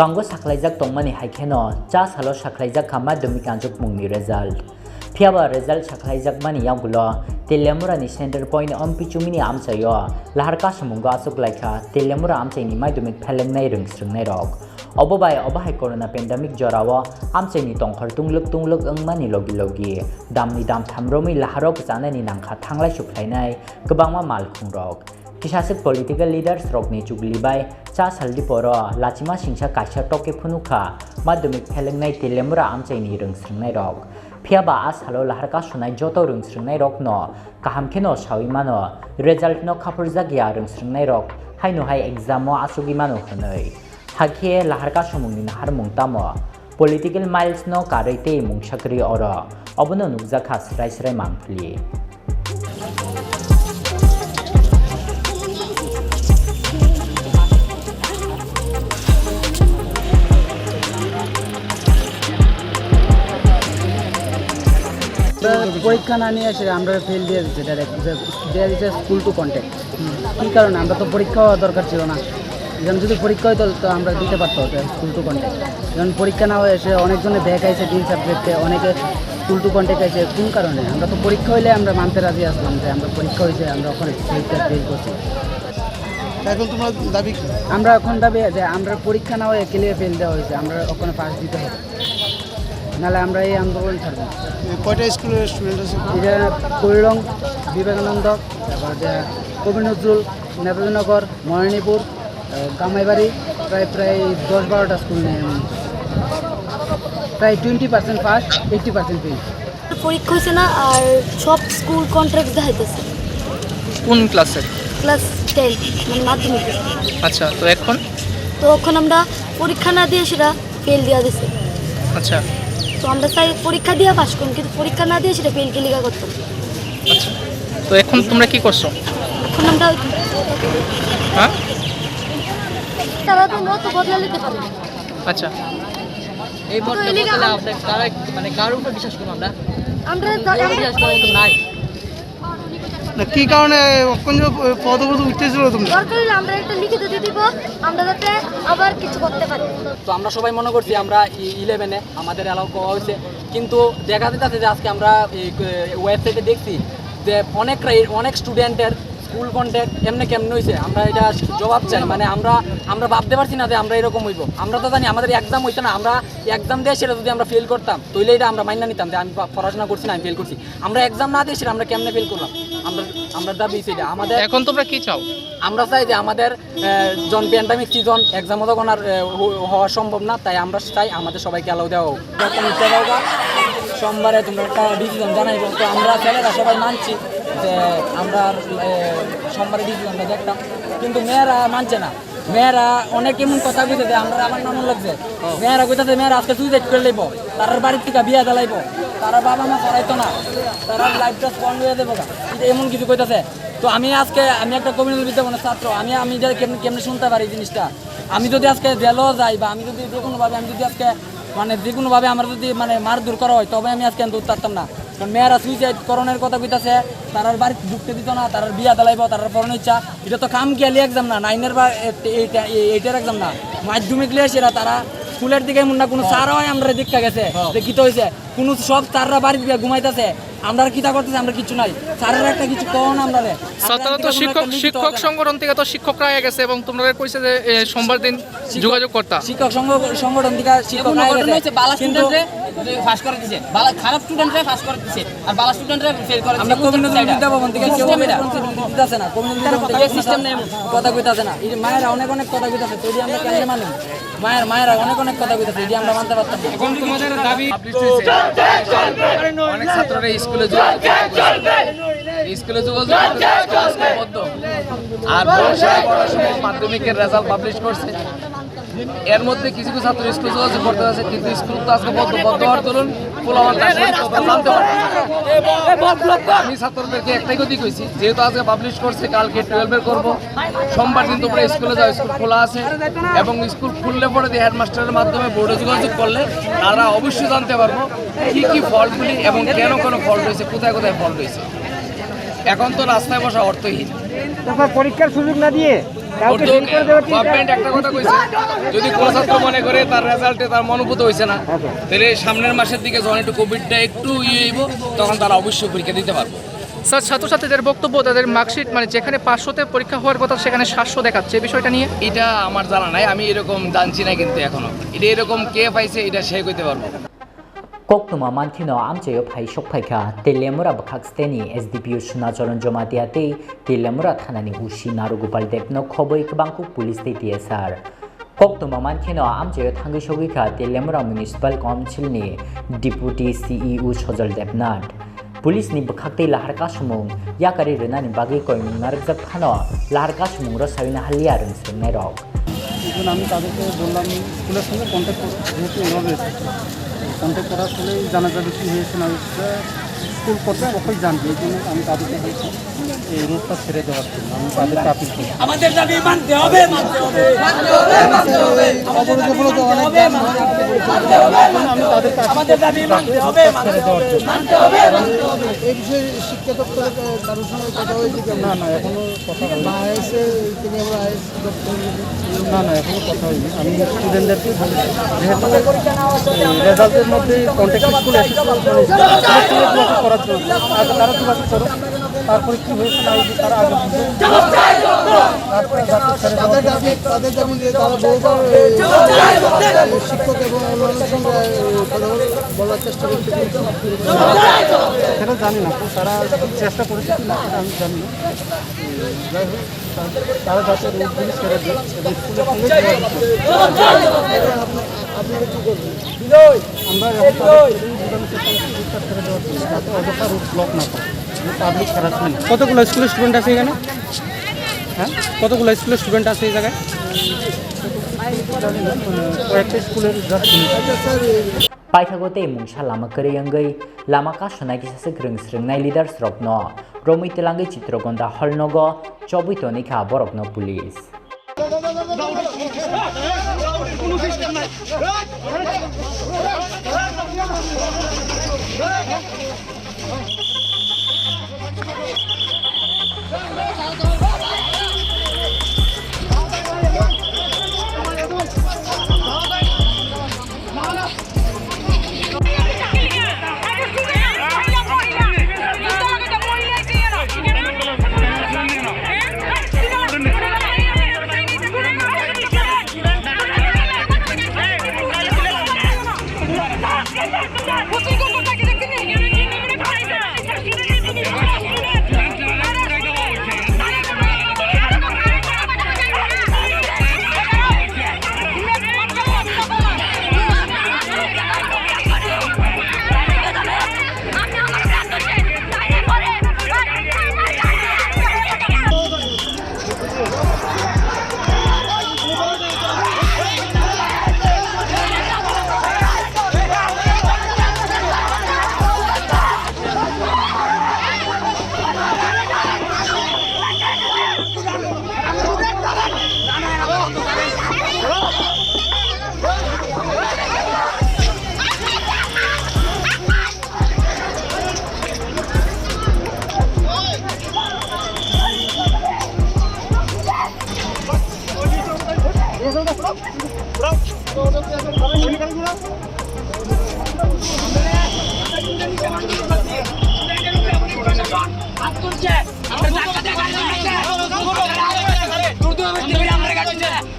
Tongo sakhlaijak tongmani hai kheno cha salo sakhlaijak kha madhyamik anjukmungni result. Phiyaba result sakhlaijakmani yagulo Teliamurani Center Point Ompichumini amchaio lahar kasamungo achuk laikha Teliamura amchaini madhyamik phelengnai rwngsrwngnairok. Obo bai obo hai corona pandemic jorao amchaini tongkhor tunglwk tunglwk wngmani logi logi damni damtham romwi laharo kwchanani nangkha thanglai sukhlainai kwbangma malkhungrok. Kisaswk political leaders rokni chukli bai cha saldi poro lachima singsa kaisa toke phunukha madhyamik phelengnai Teliamura amchaini rwngsrwngnairok. Phiyaba a salo lahar kasunai joto rwngsrwngnairokno kaham kheno sawi mano, result no khapurjakya rwngsrwngnairok haino hai exam o achugwi mano hwnwi. Hakhe lahar kasumungni naharmung tamo? Political miles no karwi tei mungsa kwrwi oro. Obono nukjakha srai srai mangpili. পরীক্ষা না নিয়ে এসে আমরা ফেল দিয়ে দিচ্ছি ডাইরেক্ট, যে দেওয়া দিচ্ছে স্কুল টু কন্ট্যাক্ট। কী কারণে? আমরা তো পরীক্ষা হওয়া দরকার ছিল না। যেমন যদি পরীক্ষা হইতো তো আমরা দিতে পারতো স্কুল টু কন্ট্যাক্ট। যেমন পরীক্ষা না হয়ে এসে অনেকজনে ব্যাক আইছে তিন সাবজেক্টে, অনেকে স্কুল টু কন্ট্যাক্ট আইছে। কোন কারণে? আমরা তো পরীক্ষা হইলে আমরা মানতে রাজি আসলাম যে আমরা পরীক্ষা হয়েছে, আমরা ওখানে পরীক্ষা ফেল করছি। এখন তোমরা দাবি কি? আমরা এখন দাবি যে আমরা পরীক্ষা না হয়ে ক্লিয়ার ফেল দেওয়া হয়েছে, আমরা ওখানে পাস দিতে হবে, নাহলে আমরা এই আন্দোলন ছাড়বো না। এ, কয়টা স্কুলের স্টুডেন্ট আছে? এটা কৈলং, বিবেকানন্দ, তারপর যে কবি নজরুল, নেতাজিনগর, ময়নানীপুর, আহ, কামাইবাড়ি, প্রায়, প্রায় দশ বারোটা স্কুল নিয়ে আমি, প্রায় twenty percent pass, eighty percent fail. পরীক্ষা হয়েছে না, আর সব স্কুল কন্ট্রাক্ট দেখাইতেছে। কোন ক্লাসে? ক্লাস টেন, মানে মাধ্যমিক। আচ্ছা, তো এখন? তো এখন আমরা পরীক্ষা না দিয়ে সেটা ফেল দিয়া দিছে। আচ্ছা। তো আমরা চাই পরীক্ষা দিয়ে পাস করুন, কিন্তু পরীক্ষা না দিয়ে সেটা ফেল কে লিখা করতাম। আচ্ছা, তো এখন তোমরা কি করছো? এখন আমরা হ্যাঁ? তারা তো মত বদলা নিতে পারে। আচ্ছা। এই তো মতটা এলাকা বদলে আমরা কারা, মানে, কার উপর বিশ্বাস করবো আমরা? আমরা যা-, আমরা বিশ্বাস করার মতো নাই। না, কি কারণে অক্ষুণ্ণ পদপদ উঠতেছিল তোমরা? দরকার হলে আমরা একটা লিখিত দিয়ে দিব, আমরা যাতে আবার কিছু করতে পারি। তো আমরা সবাই মনে করছি আমরা ই-, ইলেভেনে আমাদের অ্যালাউ করা হয়েছে, কিন্তু দেখা যাচ্ছে যে আজকে আমরা এই, এ, ওয়েবসাইটে দেখছি যে অনেক রা-, অনেক স্টুডেন্টের স্কুল কন্ট্যাক্ট এমনি কেমনে হয়েছে, আমরা এটা জবাব চাই। মানে আমরা, আমরা ভাবতে পারছি না যে আমরা এরকম হইব। আমরা তো জানি আমাদের এক্সাম হইতো না, আমরা এক্সাম দিয়ে সেটা যদি আমরা ফেল করতাম, তাহলে এটা আমরা মাইনা নিতাম যে আমি পড়া-, পড়াশোনা করছি না, আমি ফেল করছি। আমরা এক্সাম না দিয়ে সেটা আমরা কেমনে ফেল করলাম? আমরা, আমরা দাবি সেটা। আমাদের এখন তোমরা কি চাও? আমরা চাই যে আমাদের, আহ, যখন প্যান্ডেমিক সিজন, এক্সামও তখন আর, আহ, হ-, হওয়া সম্ভব না, তাই আমরা চাই আমাদের সবাইকে অ্যালাউ দেওয়া হোক। একটা মিথ্যা কথা, সোমবারে তোমরা একটা ডিসিশন জানাইবো, তো আমরা ছেলেরা সবাই মানছি যে আমরা আর, আহ, সোমবারে ডিসিশনটা দেখতাম, কিন্তু মেয়েরা মানছে না। মেয়েরা অনেক এমন কথা কইছে যে আমরা আমার নাম লাগছে। মেয়েরা কইতাছে মেয়েরা আজকে সুইসাইড করে লইব, তারার বাড়ির থেকে বিয়া দিলাইব, তারা বাবা মা পড়াইতো না, তারা লাইফটা স্পন্ড হয়ে দেবো গা। এটা এমন কিছু কইতাছে। তো আমি আজকে, আমি একটা কমিউনাল বিদ্যাভবনের ছাত্র, আমি, আমি যে কেমনে, কেমনে শুনতে পারি এই জিনিসটা? আমি যদি আজকে জেলও যাই বা আমি যদি যে কোনোভাবে, আমি যদি আজকে, মানে, যে কোনোভাবে আমার যদি, মানে, মারধর করা হয়, তবে আমি আজকে কিন্তু উঠতাম না। কারণ মেয়েরা সুইসাইড করণের কথা কইতাছে, তারার বাড়ি ঢুকতে দিত না, তারার বিয়া দিলাইব, তারার পড়ানো ইচ্ছা। এটা তো খামখেয়ালি এক্সাম না, নাইনের বা এইট-, এইট-, এইটের এক্সাম না, মাধ্যমিক লিয়ে সেরা তারা স্কুলের দিকে মুন্না কোনো স্যার হয় আমরা দীক্ষা গেছে, যে কিতা হয়েছে, কোনো সব স্যাররা বাড়িতে গিয়ে ঘুমাইতেছে, আমরা কিতা করতেছি, আমরা কিচ্ছু নাই। স্যারের একটা কিছু কন আমরা রে। ছাত্ররা তো শিক্ষক, শিক্ষক সংগঠন থেকে তো শিক্ষকরা আগে গেছে এবং তোমরা কইছে যে, এ, সোমবার দিন যোগাযোগ করতা। শিক্ষক সংঘ-, সংগঠন থেকে শিক্ষক এমন আগে ঘটনা গেছে। হয়েছে, বালা কিন্তু স্টুডেন্টরে পাস করে দিছে, বালা, খারাপ স্টুডেন্টরে পাস করে দিছে, আর বালা স্টুডেন্টরে ফেল করে দিছে। আমরা কমিউনিটি বিদ্যা ভবন থেকে কেউ রেসপন্সিবিলিটি দিতেছে না, কমিউনিটি বিদ্যা ভবন থেকে সিস্টেম নেই। কথা কইতাছে না, এই যে মায়েরা অনেক অনেক কথা কইতাছে, যদি আমরা কেমনে মানি? মায়ের, মায়েরা অনেক অনেক কথা কইতাছে, এটি আমরা মানতে পারতাম না। এখন তোমাদের দাবি পাবলিশ হয়েছে। অনেক ছাত্ররা স্কুলে যোগাযোগ করছে। স্কুলে যোগাযোগ করতে আজকে বন্ধ। আর বড় সাহেব বড় সময় মাধ্যমিকের রেজাল্ট পাবলিশ করছে। এর মধ্যে কিছু কিছু ছাত্র স্কুলে যোগাযোগ করতে আছে, কিন্তু স্কুল তো আজকে বন্ধ। বন্ধ হওয়ার দরুন পোলাপান তার সঠিক কথা জানতে পারছে না। আমি ছাত্রদেরকে একটাই কথা কইছি, যেহেতু আজকে পাবলিশ করছে, কালকে টুয়েলভের করব, সোমবার দিন তোমরা স্কুলে যাও, স্কুল খোলা আছে, এবং স্কুল খুললে পরে দিয়ে হেডমাস্টারের মাধ্যমে বোর্ডে যোগাযোগ করলে তারা অবশ্যই জানতে পারবো কি কি ফল্টগুলি এবং কেন কেন ফল্ট হয়েছে, কোথায় কোথায় ফল্ট হয়েছে। এখন তো রাস্তায় বসা অর্থহীন। তারপর পরীক্ষার সুযোগ না দিয়ে কাউকে অর্থাৎ ফেল করে দেওয়ার চিন্তা। গভর্নমেন্ট একটা কথা কইছে, যদি কোনো ছাত্র মনে করে তার রেজাল্টে তার মনোভূত হইছে না, আচ্ছা। তাহলে সামনের মাসের দিকে যখন একটু কোভিডটা একটু ইয়ে হইব, তখন তারা অবশ্যই পরীক্ষা দিতে পারবো। স্যার, ছাত্রছাত্রীদের বক্তব্য, তাদের মার্কশিট, মানে, যেখানে পাঁচশোতে পরীক্ষা হওয়ার কথা, সেখানে সাতশো দেখাচ্ছে, এই বিষয়টা নিয়ে? এটা আমার জানা নাই, আমি এরকম জানছি না, কিন্তু এখনো এটা এরকম কে পাইছে, এটা সে কইতে পারবো। Koktwma mankheno amchaio phai sokphaikha Teliamura bwkhak steni S D P O Sunacharan Jamatia tei Teliamura thanani O C Narugopal Debno khoboi kwbangkuk police tei T S R. Koktwma mankheno amchaio thangwi sogwikha Teliamura Municipal Council ni Deputy C E O Sojol Debnath. Police ni bwkhak tei lahar kasumung yakari rwnani bagwi koimung narwkjak phano lahar kasumung rw sawi naharliya rwng swrwngnairok. এখন আমি তাদেরকে বললাম, স্কুলের সঙ্গে কন্ট্যাক্ট করতে, যেহেতু এভাবে কন্ট্যাক্ট করার ফলেই জানা যাবে কী হয়েছে না হয়েছে, স্কুল কর্তৃপক্ষই জানবে। এই জন্য আমি তাদেরকে বলছি এই রোডটা ছেড়ে দেওয়ার জন্য, আমি তাদেরকে আপিল করছি। আমাদের দাবি মানতে হবে, মানতে হবে। অবরোধ অবরোধ অনেক যানবাহন আটকে পড়েছে। এই জন্য আমি তাদেরকে আপিল করছি এই রোডটা ছেড়ে দেওয়ার জন্য। এই বিষয়ে শিক্ষা দপ্তরের কারোর সঙ্গে কথা হয়েছে কি? না, না, এখনো কথা হয়নি। না, এসে তিনি আমরা আইএস দপ্তর না, না, এখনো কথা হয়নি। আমি স্টুডেন্টদেরকে বলেছি, যেহেতু এই রেজাল্টের মধ্যে কন্ট্যাক্ট স্কুল এসেছে, মানে, স্কুলের সঙ্গে যোগাযোগ করার জন্য। আগে তারা যোগাযোগ করো, তারপরে কী হয়েছে না হয়েছে তারা আগে বুঝবে। তারপরে যাতে ছেড়ে দেওয়া তাদের দাবি, তাদের দাবি যে তারা বহুবার, এ, শিক্ষক এবং অন্যান্য সঙ্গে, এ, কথা বলে বলার চেষ্টা করছে, কিন্তু সেটা জানি না, তারা চেষ্টা করেছে কি না সেটা আমি জানি না। যাই হোক, তারা যাতে রোডগুলি ছেড়ে দেয় এবং স্কুলের সঙ্গে যোগাযোগ করে। আমরা এখন তাদের ছেড়ে দেওয়ার জন্য, যাতে অযথা রোড ব্লক না করে, পাবলিক হ্যারাসমেন্ট। কতগুলো স্কুলের স্টুডেন্ট আছে এখানে? হ্যাঁ, কতগুলো স্কুলের স্টুডেন্ট আছে এই জায়গায়? জানি না, মানে, কয়েকটা স্কুলের just. Paithago tei mungsa lama kwrwi wngwi lama kasonai kisa se kwrwng swrwngnai leaders rokno romwi twlangwi Chitragonda hall nogo chobwi tonikha borokno police.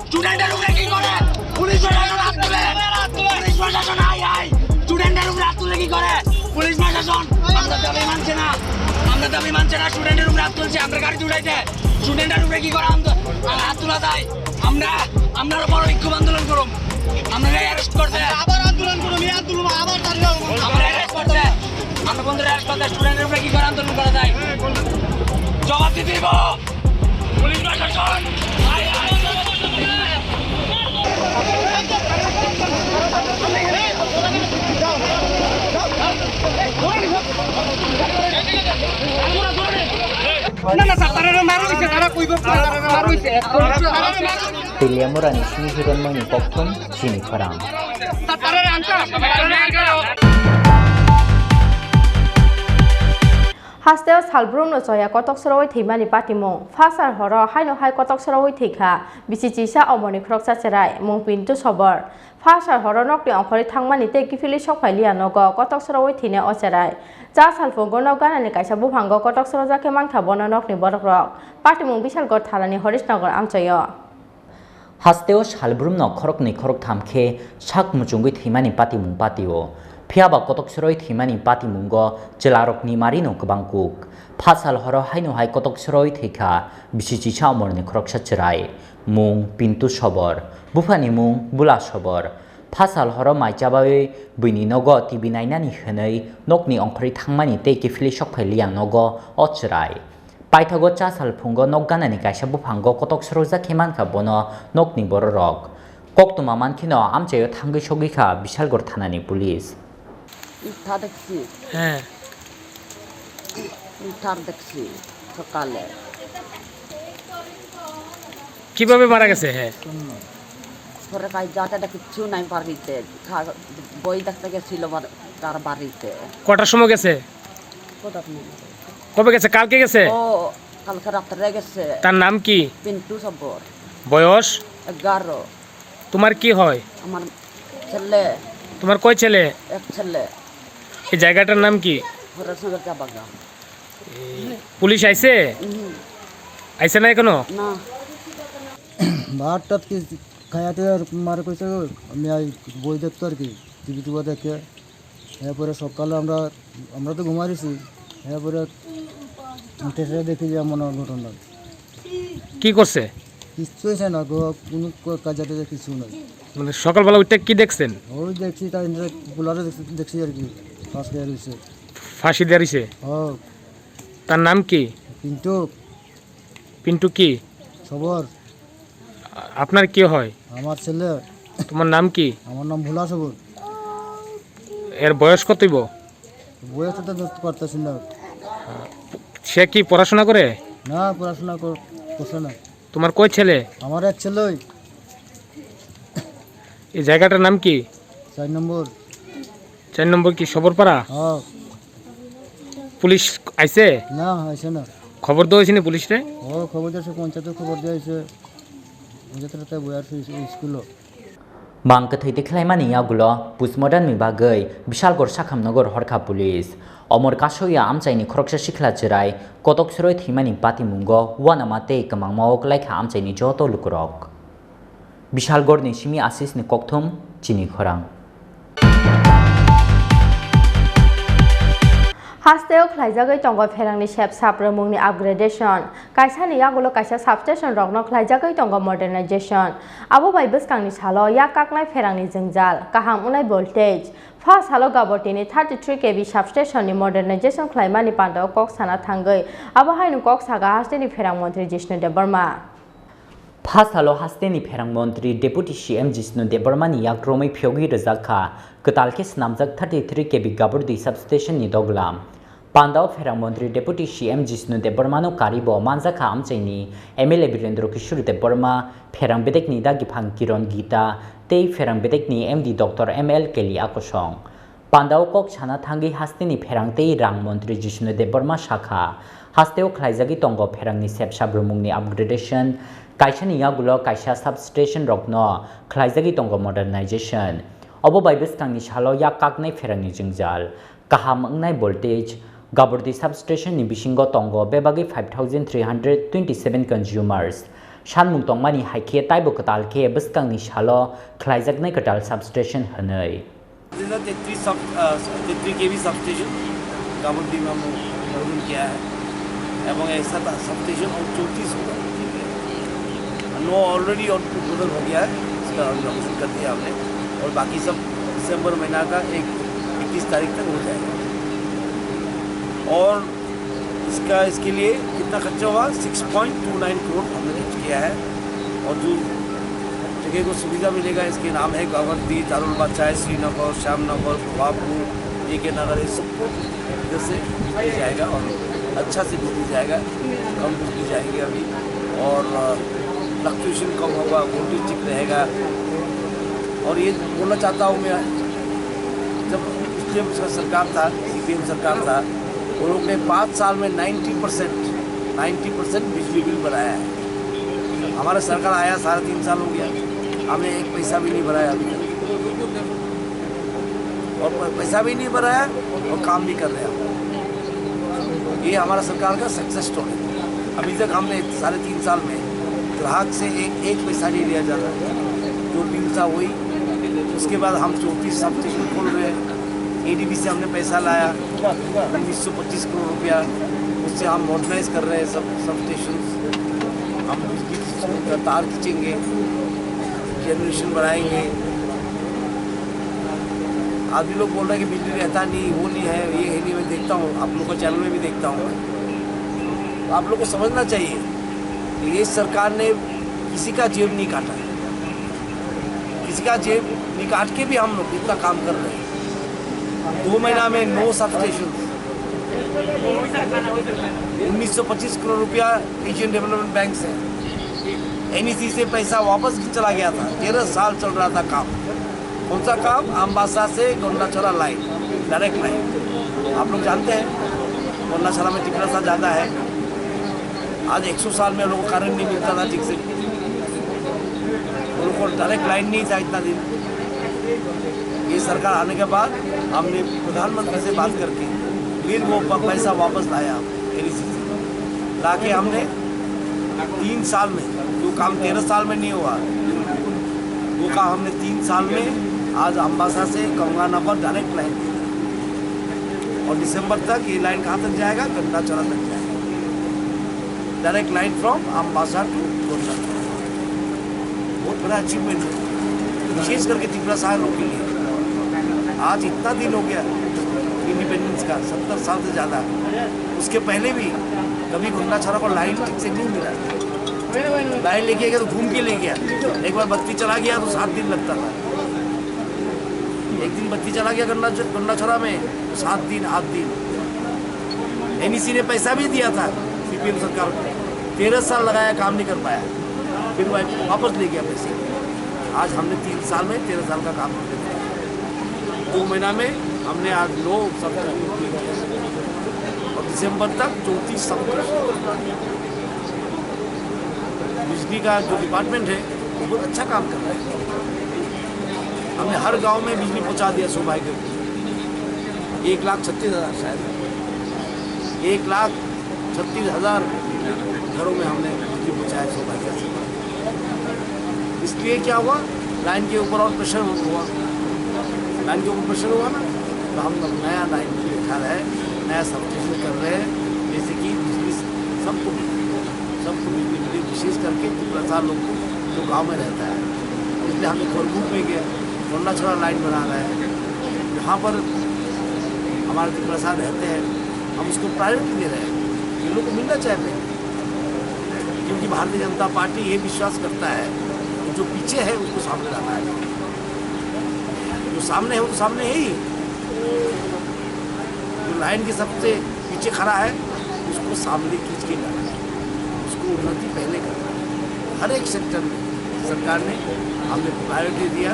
স্টুডেন্টের উপরে কি করে? পুলিশ প্রশাসন হাত তুলে। পুলিশ প্রশাসন হাই হাই। স্টুডেন্টের উপরে হাত তুলে কি করে? পুলিশ প্রশাসন। আমরা দাবি মানছে না। আমরা দাবি মানছে না। স্টুডেন্টের উপরে হাত তুলছে। আমরা গাড়ি উঠাইতে। স্টুডেন্টের উপরে কি করে আন্দো-, আ, হাত তোলা যায়? আমরা, আমরা বড় বিক্ষোভ আন্দোলন করুম। আমরা অ্যারেস্ট করতে। আবার আন্দোলন করুম। এই আন্দোলন আবার চালিয়ে যাবো। আমরা অ্যারেস্ট করতে। আমরা বন্ধুরা অ্যারেস্ট করতে। স্টুডেন্টের উপরে কি করে আন্দোলন করা যায়? জবাব দিতে দিব। পুলিশ প্রশাসন। না, না, স্যার, তারা মারা হইছে, তারা কইব, তারা মারা হইছে। Teliamura ni simi hiron mani kokthum chini khorang. Sir, তারা answer. Hasteo salbrumno choya kotok sorowi thwimani patimung. Phasal horo haino hai kotok sorowi thwikha bisi chisa omorni khoroksa chwrai, mung Pintu Sobor. Phasal horo nokni ongkhorwi thangmani tei kiphilwi sokphai liya nogo kotok sorowi thwinai o chwrai. Cha salphungo nok ganani kaisa buphango kotok sorojak khe mankha bono nokni borokrok. Patimung Bisalgor thanani Horisnagar amchaio. Hasteo salbrumno khoroknwi khoroktham khe sak muchungwi thwimani patimung patio. Phiyaba kotok sorowi thwimani patimungo chwlarokni marino kwbang kuk. Phasal horo haino hai kotok sorowi thwikha bisi chisa omorni khoroksa chwrai. Mung Pintu Sobor. Buphani mung Bula Sobor. Phasal horo mai chabawi buini nogo T V nainani hwnwi nokni ongkhorwi thangmani tei kiphilwi sokphai liya nogo o chwrai. Paithago cha salphungo nok ganani kaisa buphango kotok sorojak khe mankha bono nokni bororok. Koktwma mankheno amchaio thangwi sogwikha Bisalgor thanani police. উঠা দেখছি। হ্যাঁ। উঠার দেখছি সকালে। কিভাবে মারা গেছে? হ্যাঁ। ঘরে কাজ যাতে না কিচ্ছু নাই বাড়িতে। খা-, বই দেখতে গেছিল বার-, তার বাড়িতে। কটার সময় গেছে? কটার সময় গেছে? কবে গেছে? কালকে গেছে? ও, কালকে রাত্রে গেছে। তার নাম কি? পিন্টু সব্বর। বয়স? এগারো। তোমার কি হয়? আমার ছেলে। তোমার কয় ছেলে? এক ছেলে। এই জায়গাটার নাম কি? হরেশনগর চা বাগান। এই পুলিশ আইছে? হুম। আইছে না এখনো? না। ভাত টাত কি খাইতে আর মারে কইছে, আমি আই বই দেখতো আর কি, টিভি টিভি দেখে। এরপরে সকালে আমরা, আমরা তো ঘুমাই রয়েছি, এরপরে উঠে এসে দেখি যে এমন ঘটনা। কি করছে? কিচ্ছু হয়েছে না গো, কোনো ক-, কাজে টাজে কিছু নাই। মানে সকালবেলা উঠে কি দেখছেন? ওই দেখছি, তাই এমনি কুলারে দেখছি, দেখছি আর কি, ফাঁস হয়ে রয়েছে। ফাঁসি দেওয়া রয়েছে? ও। তার নাম কি? পিন্টু। পিন্টু কি? সবর। আ-, আপনার কি হয়? আমার ছেলে। তোমার নাম কি? আমার নাম ভোলা সবর। এর বয়স কত হইব? বয়স তো ধরতে পারতেছি না। সে কি পড়াশোনা করে? না, পড়াশোনা কর-, করছে না। তোমার কয় ছেলে? আমার এক ছেলে। এই জায়গাটার নাম কি? চার নম্বর। চার নম্বর কি সবরপাড়া? হ্যাঁ। পুলিশ আইছে? না, আইছে না। খবর দেওয়া হয়েছে না পুলিশরে? ও, খবর দিয়েছে, পঞ্চায়েতে খবর দেওয়া হয়েছে। পঞ্চায়েতরা তাই বই আর স্কুলও। Mang kwthwi twi khlaimani yagulo postmortem ni bagwi Bishalgor Sakhamnagar horkha police. Omor kasoya amchaini khoroksa sikla chwrai kotok sroi thwimani patimungo uanama tei kwmangma o kwlaikha amchaini joto lukurok. Bishalgorni simi Asisni kokthum chini khorang. Hasteo khlaijagwi tongo pherangni sep saprwmungni upgradation. Kaisani yagulo kaisa substation rokno khlaijagwi tongo modernization. Abo bai bwskangni salo yak kaknai pherangni jwngjal, kaham wnai voltage. Pha salo Gabortini thirty three K V substation ni modernization khlaimani pandao kok sana thangwi abo haino kok saga hasteni pherang montri Jishnu Debbarma. Pha salo hasteni pherang montri Deputy C M Jishnu Debbarma ni yak romwi phiyogwi rwjak kha kwtal khe swnamjak thirty three K V Gaburdui substation ni doglam. Pandao pherang montri Deputy C M Jishnu Debbarma no karibo manjak kha amchaini M L A Birendra Kishore Debbarma, pherang bedekni dagiphang Kiron Gita tei pherang bedekni M D Doctor M L Kelly Akosong. Pandao kok sana thangwi hasteni pherang tei rang montri Jishnu Debbarma sakha, hasteo khlaijagwi tongo pherangni sep sabrumungni upgradation, kaisani yagulo kaisa substation rokno khlaijagwi tongo modernization. Obo bai bwskangni salo yak kaknai pherangni jwngjal, kaham wngnai voltage, Gaburdui substation ni bisingo tongo bebagwi five thousand three hundred twenty seven consumers. Sanmung tongmani hai khe taibo kwtal khe bwskangni salo khlaijaknai kwtal substation hwnwi. तेतरी सब तेतरी केवी सबस्टेशन गाबुद्दीन में हम उद्घाटन किया है। एवं ऐसा सबस्टेशन और चौंतीस होगा। नौ ऑलरेडी उद्घाटन हो गया है, इसका इनॉग्रेशन कर दिया हमने। और बाकी सब दिसंबर महीना का एक इक्कीस तारीख तक हो जाएगा। और इसका इसके लिए कितना खर्चा हुआ? Six point two nine crore हमने खर्च किया है। और जो जगह को सुविधा मिलेगा, इसके नाम है गाबर्दी, दारुल बादशाह, श्रीनगर, श्यामनगर, भवापुर, ए के नगर, ये सबको इधर से बिजली जाएगा और अच्छा से बिजली जाएगा, कम बिजली जाएगी अभी। और फ्लक्चुएशन कम होगा, वोल्टेज ठीक रहेगा। और ये बोलना चाहता हूँ मैं, जब पिछले सरकार था, सीपीएम सरकार था, वो लोग ने पाँच साल में नाइन्टी परसेंट, नाइन्टी परसेंट बिजली बिल बढ़ाया है। हमारा सरकार आया साढ़े तीन साल हो गया, हमने एक पैसा भी नहीं बढ़ाया अभी तक। और प-, पैसा भी नहीं बढ़ाया और काम भी कर रहे हैं। ये हमारा सरकार का सक्सेस स्टोरी। अभी तक हमने साढ़े तीन साल में ग्राहक से एक, एक पैसा नहीं लिया जा रहा है। जो बिल था वही। उसके बाद हम चौंतीस सब स्टेशन खोल रहे हैं। एडीबी से हमने पैसा लाया, उन्नीस सौ पच्चीस करोड़ रुपया, उससे हम मॉडर्नाइज कर रहे हैं सब, सब स्टेशन। हम बिजली की तार खींचेंगे, जनरेशन बढ़ाएंगे। आदमी लोग बोल रहे हैं कि बिजली रहता नहीं, वो नहीं है, ये है नहीं। मैं देखता हूँ, आप लोग का चैनल में भी देखता हूँ मैं। तो आप लोग को समझना चाहिए कि ये सरकार ने किसी का जेब नहीं काटा है। किसी का जेब नहीं काट के भी हम लोग इतना काम कर रहे हैं। दो महीना में नौ सब स्टेशन, उन्नीस सौ पच्चीस करोड़ रुपया एशियन डेवलपमेंट बैंक से, एनईसी से पैसा वापस भी चला गया था। तेरह साल चल रहा था काम। कौन सा काम? अम्बासा से गोंडाछोरा लाइन, डायरेक्ट लाइन। आप लोग जानते हैं गोंडाछोरा में टिपरासा ज़्यादा है। आज एक सौ साल में लोगों को करंट नहीं मिलता था ठीक से, उनको डायरेक्ट लाइन नहीं था इतना दिन। ये सरकार आने के बाद हमने प्रधानमंत्री से बात करके फिर वो प-, पैसा वापस लाया एनईसी से। लाके हमने तीन साल में, जो काम तेरह साल में नहीं हुआ, वो काम हमने तीन साल में आज अम्बासा से गंगानगर डायरेक्ट लाइन दी। और दिसंबर तक ये लाइन कहाँ तक जाएगा? गोंडाछोरा तक जाएगा। डायरेक्ट लाइन फ्रॉम अम्बासा टू गोंडाछोरा। बहुत बड़ा अचीवमेंट है, विशेष करके तिपरासा लोग के लिए। आज इतना दिन हो गया इंडिपेंडेंस का, सत्तर साल से ज़्यादा। उसके पहले भी कभी गोंडाछोरा को लाइन ठीक से नहीं मिला। लाइन लेके गया तो घूम के ले गया, एक बार बत्ती चला गया तो सात दिन लगता था। एक दिन बत्ती चला गया गोंडा, गोंडाछोरा में, तो सात दिन, आठ दिन। एनईसी ने पैसा भी दिया था सीपीएम सरकार को, तेरह साल लगाया, काम नहीं कर पाया, फिर वा-, वापस ले गया पैसे। आज हमने तीन साल में तेरह साल का काम कर दिया। दो महीना में हमने आज नौ सब और दिसंबर तक चौंतीस सब। बिजली का जो डिपार्टमेंट है, वो बहुत अच्छा काम कर रहा है। हमने हर गांव में बिजली पहुंचा दिया सौभाग्य को। एक लाख छत्तीस हज़ार शायद, एक लाख छत्तीस हज़ार घरों में हमने बिजली पहुंचाया सौभाग्य से। इसलिए क्या हुआ, लाइन के ऊपर और प्रेशर हुआ, लाइन के ऊपर प्रेशर हुआ ना, तो हम लोग नया लाइन भी उठा रहे हैं, नया सब कर रहे हैं, जैसे कि बिजली सबको मिले, सबको बिजली मिले, विशेष करके तिपरासा लोग को जो गाँव में रहता है। इसलिए हमने खोरगुट में गया, गोंडाछोरा लाइन बना रहे हैं, जहाँ पर हमारे तिपरासा रहते हैं, हम उसको प्रायोरिटी दे रहे हैं। ये लोग को मिलना चाहिए, क्योंकि भारतीय जनता पार्टी ये विश्वास करता है कि जो पीछे है उसको सामने लाना है। जो सामने है वो तो सामने है ही, जो लाइन के सबसे पीछे खड़ा है उसको सामने खींच के लाना है, उसको उन्नति पहले करना है। हर एक सेक्टर में सरकार ने हमने प्रायोरिटी दिया।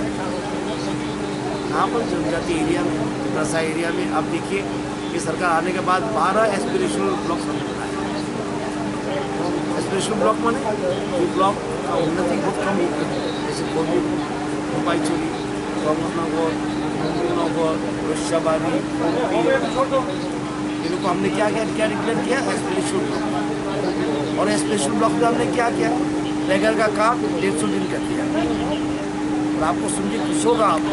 यहाँ पर जनजाति एरिया में, तिपरासा एरिया में आप देखिए कि सरकार आने के बाद बारह एस्पिरेशनल ब्लॉक हमने बनाए। एस्पिरेशनल ब्लॉक माने जो ब्लॉक का उन्नति बहुत कम होती है, जैसे कोलू, रुपाईचुरी, रमनगर, नगर, रशियाबाड़ी, ये लोग को हमने क्या क्या क्या डिक्लेयर किया? Aspirational block. और एस्पिरेशनल ब्लॉक में हमने क्या किया? रेगल का काम डेढ़ सौ दिन कर दिया। और आपको सुन के खुश होगा आप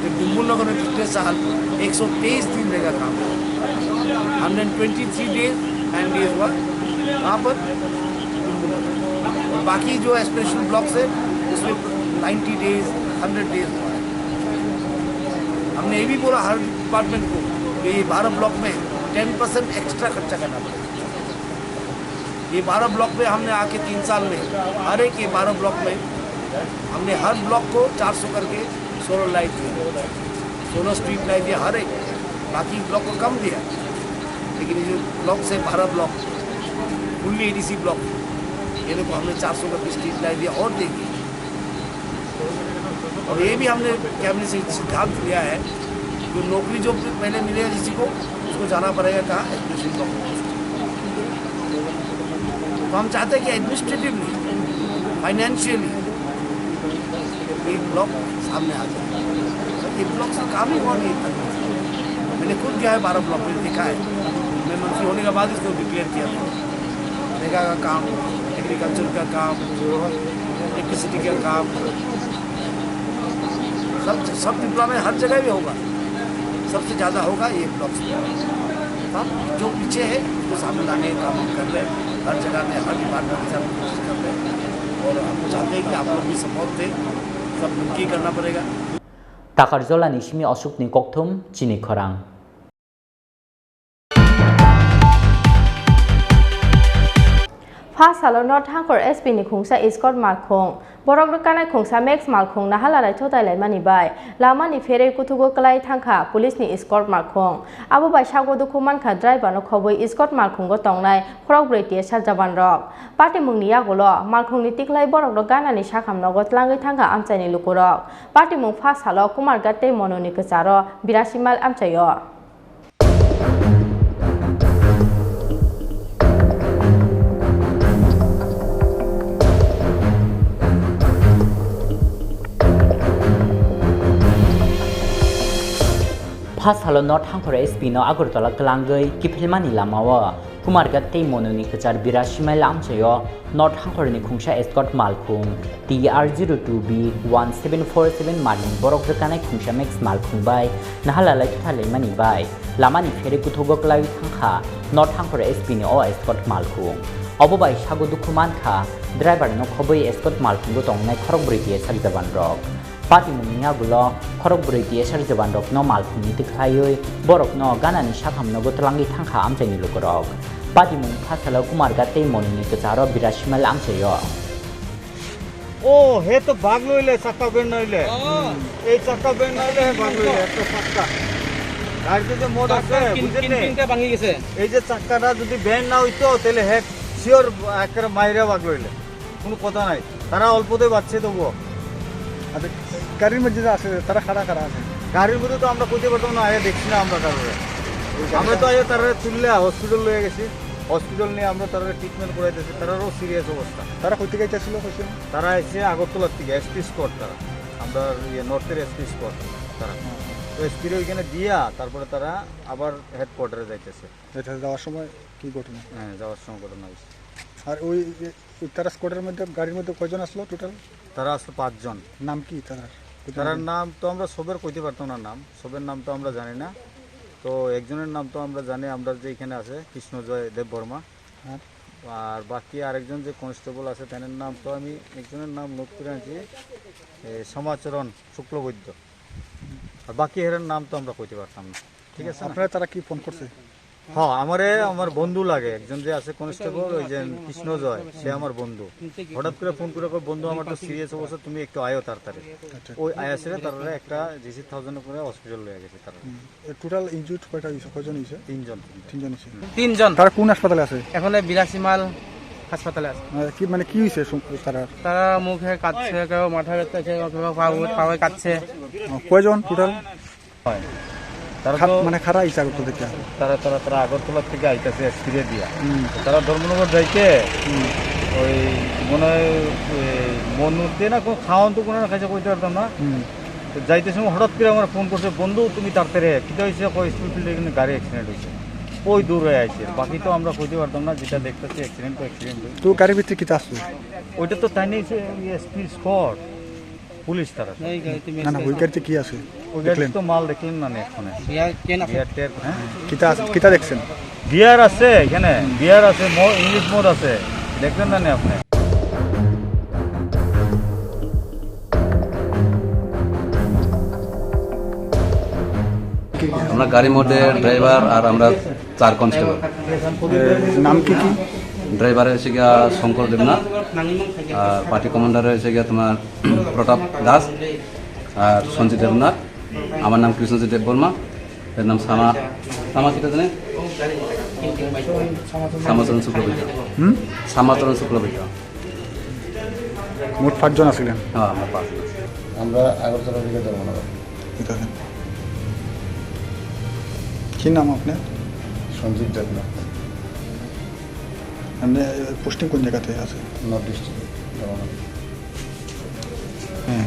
कि डुम्बुर नगर में पिछले साल एक सौ तेईस दिन रेगल काम, hundred twenty three days and days हुआ। कहाँ पर? डुम्बुर नगर। और बाकी जो एस्पिरेशनल ब्लॉक्स है, उसमें नाइन्टी डेज, हंड्रेड डेज हुआ है। हमने ये भी बोला हर डिपार्टमेंट को कि ये बारह ब्लॉक में टेन परसेंट एक्स्ट्रा खर्चा करना पड़ेगा। ये बारह ब्लॉक में हमने आके तीन साल में हर एक ये बारह ब्लॉक में हमने हर ब्लॉक को चार सौ करके सोलर लाइट दिया, सोलर स्ट्रीट लाइट दिया हर एक। बाकी ब्लॉक को कम दिया, लेकिन ये जो ब्लॉक से बारह ब्लॉक, फुल्ली एडीसी ब्लॉक, ये लोग को हमने चार सौ करके स्ट्रीट लाइट दिया और देंगे। और ये भी हमने कैबिनेट से सिद्धांत लिया है, जो नौकरी जो पहले मिले जिसी को, तो जाना पड़ेगा कहाँ? Admission block. तो हम चाहते हैं कि एडमिनिस्ट्रेटिवली, फाइनेंशियली ये ब्लॉक सामने आ जाए। तो ये ब्लॉक से काम ही हुआ नहीं था। मैंने खुद गया है, बारह ब्लॉक में देखा है। मैं मंत्री होने के बाद इसको डिक्लेयर किया था। रेगा का काम, एग्रीकल्चर का काम, इलेक्ट्रिसिटी का काम, सब, सब डिप्लोमा हर जगह भी होगा। सबसे ज़्यादा होगा ये ब्लॉक से। हम जो पीछे है, उसको सामने लाने का काम हम कर रहे हैं। हर जगह में, हर डिपार्टमेंट के साथ कोशिश कर रहे हैं। और हम चाहते हैं कि आप लोग भी सपोर्ट दें, सब मिलके ही करना पड़ेगा। Takarjolani simi Ashokni kokthum chini khorang. Pha salo North Hangkhor S P ni khungsa escort malkhung. Borok rwkanai khungsa Max malkhung nahala raitho tailaimani bai lamani pherwi kuthugo kwlai thangkha police ni escort malkhung. Abo bai sago dukhu mankha driver no khobwi escort malkhungo tongnai khorok brwi T S R jawan rok. Patimung ni yagulo malkhung ni tikhlai borok rok ganani sakham nogo tlangwi thangkha amchaini lukurok. Patimung pha salo Kumarghat tei Monuni kwcharo birasi mile amchaio. Pha salo North Hangkhor S P no Agartala kwlangwi kiphilmani lamao Kumarghat tei Monuni kwchar birasi mile amchaio North Hangkhorni khungsa escort malkhung T R zero two B one seven four seven marni borok rwkanai khungsa Max malkhung bai nahala lai thutharlaimani bai lamani pherwi kuthugo kwlaiwi thangkha North Hangkhor S P ni o escort malkhung. Obo bai sago dukhu mankha driver no khobwi escort malkhungo tongnai khorok brwi T S R jawan rok. Patimungni yagulo khorok brwi T S R jawan rokno malkhungni tikhlaiwi borokno ganani sakham nogo twlangwi thangkha amchaini lukurok. Patimung pha salo Kumarghat tei Monuni kwcharo birasi mile amchaio. ও, হে তো ভাগ লইলে, চাক্কা বের নইলে। ও। এই চাক্কা বের নইলে হে ভাগ লইলে, একটা চাক্কা। গাড়িতে যে মোট আছে, চাক্কা তিন, বুঝলেন তিন, নি? তিনটা ভাঙি গেছে। এই যে চাক্কাটা যদি বের না হইতো, তাহলে হে শিওর একেবারে মাইরা ভাগ লইলে। কোনো কথা নাই। তারা অল্পতে বাঁচছে তবুও। আচ্ছা, গাড়ির মধ্যে যে আছে, তারা খাড়া খাড়া আছে। গাড়ির মধ্যে তো আমরা কইতে পারতাম না, আগে দেখছি না আমরা কারোরে। আমরা তো আগে তারা তুললে হসপিটাল লয়ে গেছি। হসপিটাল নিয়ে আমরা তারা ট্রিটমেন্ট করাইতেছি, তারারও সিরিয়াস অবস্থা। তারা কই থেকে আইতেছিল, কইছেন? তারা আইছে আগরতলার থেকে, এসপি স্কোয়াড তারা। আমরা ইয়ে নর্থের এসপি স্কোয়াড তারা। হুম। তো এসপির ওইখানে দিয়া তারপরে তারা আবার হেডকোয়ার্টারে যাইতেছে। এটা যাওয়ার সময় কি ঘটনা? হ্যাঁ, যাওয়ার সময় ঘটনা হয়েছে। আর ওই, ওই তারা স্কোয়াডের মধ্যে, গাড়ির মধ্যে কয়জন আসলো টোটাল? তারা আসলো পাঁচজন। নাম কি তারা? তারার নাম তো আমরা সবের কইতে পারতাম না নাম, সবের নাম তো আমরা জানি না। তো একজনের নাম তো আমরা জানি, আমরা যে এখানে আছে কৃষ্ণজয় দেববর্মা। হ্যাঁ। আর বাকি আরেকজন যে কনস্টেবল আছে, তার নাম তো আমি একজনের নাম নোট করে আনছি, এ, শ্যামাচরণ শুক্লবৈদ্য। আর বাকি এর নাম তো আমরা কইতে পারতাম না, ঠিক আছে না? আপনারা তারা কি ফোন করছে? হ্যাঁ, আমারে আমার বন্ধু লাগে, একজন যে আছে কনস্টেবল, ওই যে কৃষ্ণজয়, সে আমার বন্ধু। হঠাৎ করে ফোন করে কয়, "বন্ধু, আমার তো সিরিয়াস অবস্থা, তুমি একটু আয়ো তাড়াতাড়ি।" আচ্ছা। ওই আয়া সেরে তারা একটা জিসি থাউজেন্ড করে হসপিটাল লয়ে গেছে তারা। হুম। এ, টোটাল ইনজুর্ড কয়টা হইছে? কয়জন হইছে? তিনজন। তিনজন হইছে। হুম। তিনজন। তারা কোন হাসপাতালে আছে? এখন এই বিরাশি মাইল হাসপাতালে আছে। আহ, কি, মানে, কি হইছে সম-, তারা? তারা মুখে কাটছে, কেউ মাথা ব্যথা, কেউ, কেউ পাও, পাওয়ে কাটছে। আহ, কয়জন টোটাল? হয়। তারা খাত-, তো মানে, খারা ইচ্ছা করতো দেখে। তারা, তারা, তারা আগরতলা থেকে আইতাছে এসপিরে দিয়া। হুম। তারা ধর্মনগর যাইতে হুম। ওই মনে হয়, ওই মনুতে না কোনো খাওয়ান তো কোনো না খাইছে কইতে পারতাম না। হুম। তো যাইতে সময় হঠাৎ করে আমার ফোন করছে, "বন্ধু, তুমি তাড়াতাড়ি আয়।" কিতা হইছে? কয়, "স্কুল ফিল্ডে এখানে গাড়ি অ্যাক্সিডেন্ট হইছে।" ওই দূর হয়ে আইছে। বাকি তো আমরা কইতে পারতাম না, যেটা দেখতেছি অ্যাক্সিডেন্ট তো অ্যাক্সিডেন্ট হইছে। তো গাড়ির ভিতরে কিতা আসলো? ওইটা তো তাই নিয়ে এসে এসপি স্কট। পুলিশ তারা। না, না, ওই গাড়িতে কি আছে? ওই গাড়িতে দেখলেন? তো মাল দেখলেন না নি এখানে? বিয়ার কেন আছে? বিয়ার টের, হ্যাঁ? কিতা আছে, কিতা দেখছেন? বিয়ার আছে এখানে, বিয়ার আছে, ম-, ইংলিশ মদ আছে, দেখলেন না নি আপনি? আমরা গাড়ির মধ্যে ড্রাইভার আর আমরা চার কনস্টেবল। এ, নাম কি কি? ড্রাইভার হয়েছে গিয়া শঙ্কর দেবনাথ, আর পার্টি কমান্ডার হয়েছে গিয়া তোমার প্রতাপ দাস, আর সঞ্জিত দেবনাথ। আমার নাম কৃষ্ণজিৎ দেববর্মা। এর নাম শ্যামা, শ্যামা কিতা জানে? শ্যামাচরণ শুক্লবৈদ্য। হুম? শ্যামাচরণ শুক্লবৈদ্য। মোট পাঁচজন আছিলেন? হ্যাঁ, আমরা পাঁচজন আছি। আমরা আগরতলা থেকে ধর্মনগর। ঠিক আছে। কি নাম আপনার? সঞ্জীব দেবনাথ। মানে, পোস্টিং কোন জায়গাতে আছে? North district, Dharmanagar. হ্যাঁ।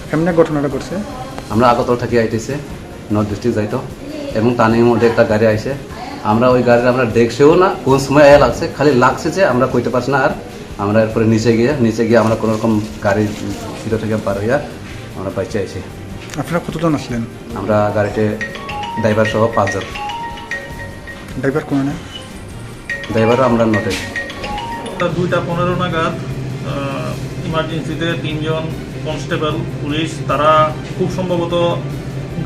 কেমনে ঘটনাটা ঘটছে? আমরা আগরতলা থেকে আইতেছে, নর্থ ডিস্ট্রিক্ট যাইতো, এবং টার্নিং মধ্যে একটা গাড়ি আইছে। আমরা ওই গাড়ির আমরা দেখছেও না কোন সময় আয়া লাগছে, খালি লাগছে যে আমরা কইতে পারছি না। আর আমরা এরপরে নিচে গিয়ে, নিচে গিয়ে আমরা কোনো রকম গাড়ির ভিতর থেকে বার হইয়া আমরা বাইচে আইছি। আপনারা কতজন আসলেন? আমরা গাড়িতে ড্রাইভার সহ পাঁচজন। ড্রাইভার কোন? ড্রাইভারও আমরা নটে। তা দুইটা পনেরো নাগাদ, আহ, ইমার্জেন্সিতে তিনজন কনস্টেবল, পুলিশ, তারা খুব সম্ভবত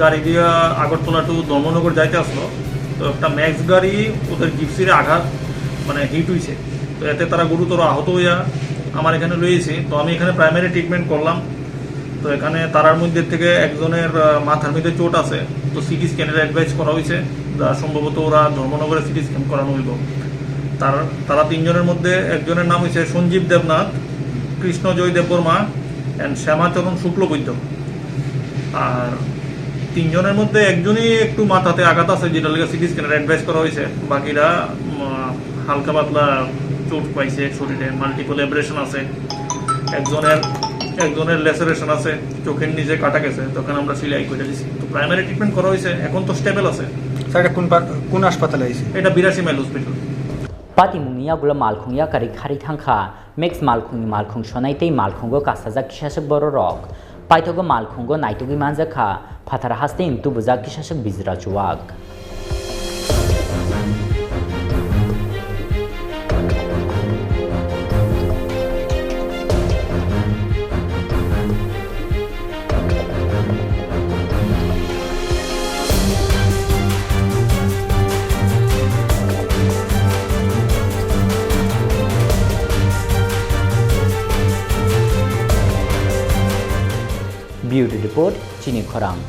গাড়ি দিয়া আগরতলা টু ধর্মনগর যাইতে আসলো। তো একটা ম্যাক্স গাড়ি ওদের জিপসিরে আঘাত, মানে, হিট হইছে। তো এতে তারা গুরুতর আহত হইয়া আমার এখানে লইয়েছে। তো আমি এখানে প্রাইমারি ট্রিটমেন্ট করলাম। তো এখানে তারার মধ্যে থেকে একজনের, আহ, মাথার মধ্যে চোট আছে। তো সিটি স্ক্যানের অ্যাডভাইস করা হয়েছে, যা সম্ভবত ওরা ধর্মনগরে সিটি স্ক্যান করানো হইব। তার, তারা তিনজনের মধ্যে একজনের নাম হচ্ছে সঞ্জীব দেবনাথ, কৃষ্ণজয় দেববর্মা and শ্যামাচরণ শুক্লবৈদ্য। আর তিনজনের মধ্যে একজনই একটু মাথাতে আঘাত আছে, যেটা লেগে সিটি স্ক্যানের অ্যাডভাইস করা হয়েছে। বাকিরা, উম, হালকা পাতলা চোট পাইছে শরীরে, মাল্টিপল অ্যাব্রেশন আছে, একজনের, একজনের ল্যাসেরেশন আছে, চোখের নিচে কাটা গেছে, তখন আমরা সেলাই করে দিছি। তো প্রাইমারি ট্রিটমেন্ট করা হয়েছে, এখন তো স্টেবল আছে। স্যার, এটা কোন পার-, কোন হাসপাতালে আইছে? এটা বিরাশি mile hospital. Patimungni yagulo malkhung yakari khari thangkha, mix malkhungni malkhung sonai tei malkhungo kasajak kisaswk bororok. Paithago malkhungo naitugwi manjakha, phatar hasteni tubujak kisaswk bijra chuwak. Bureau Report, Chini Khorang.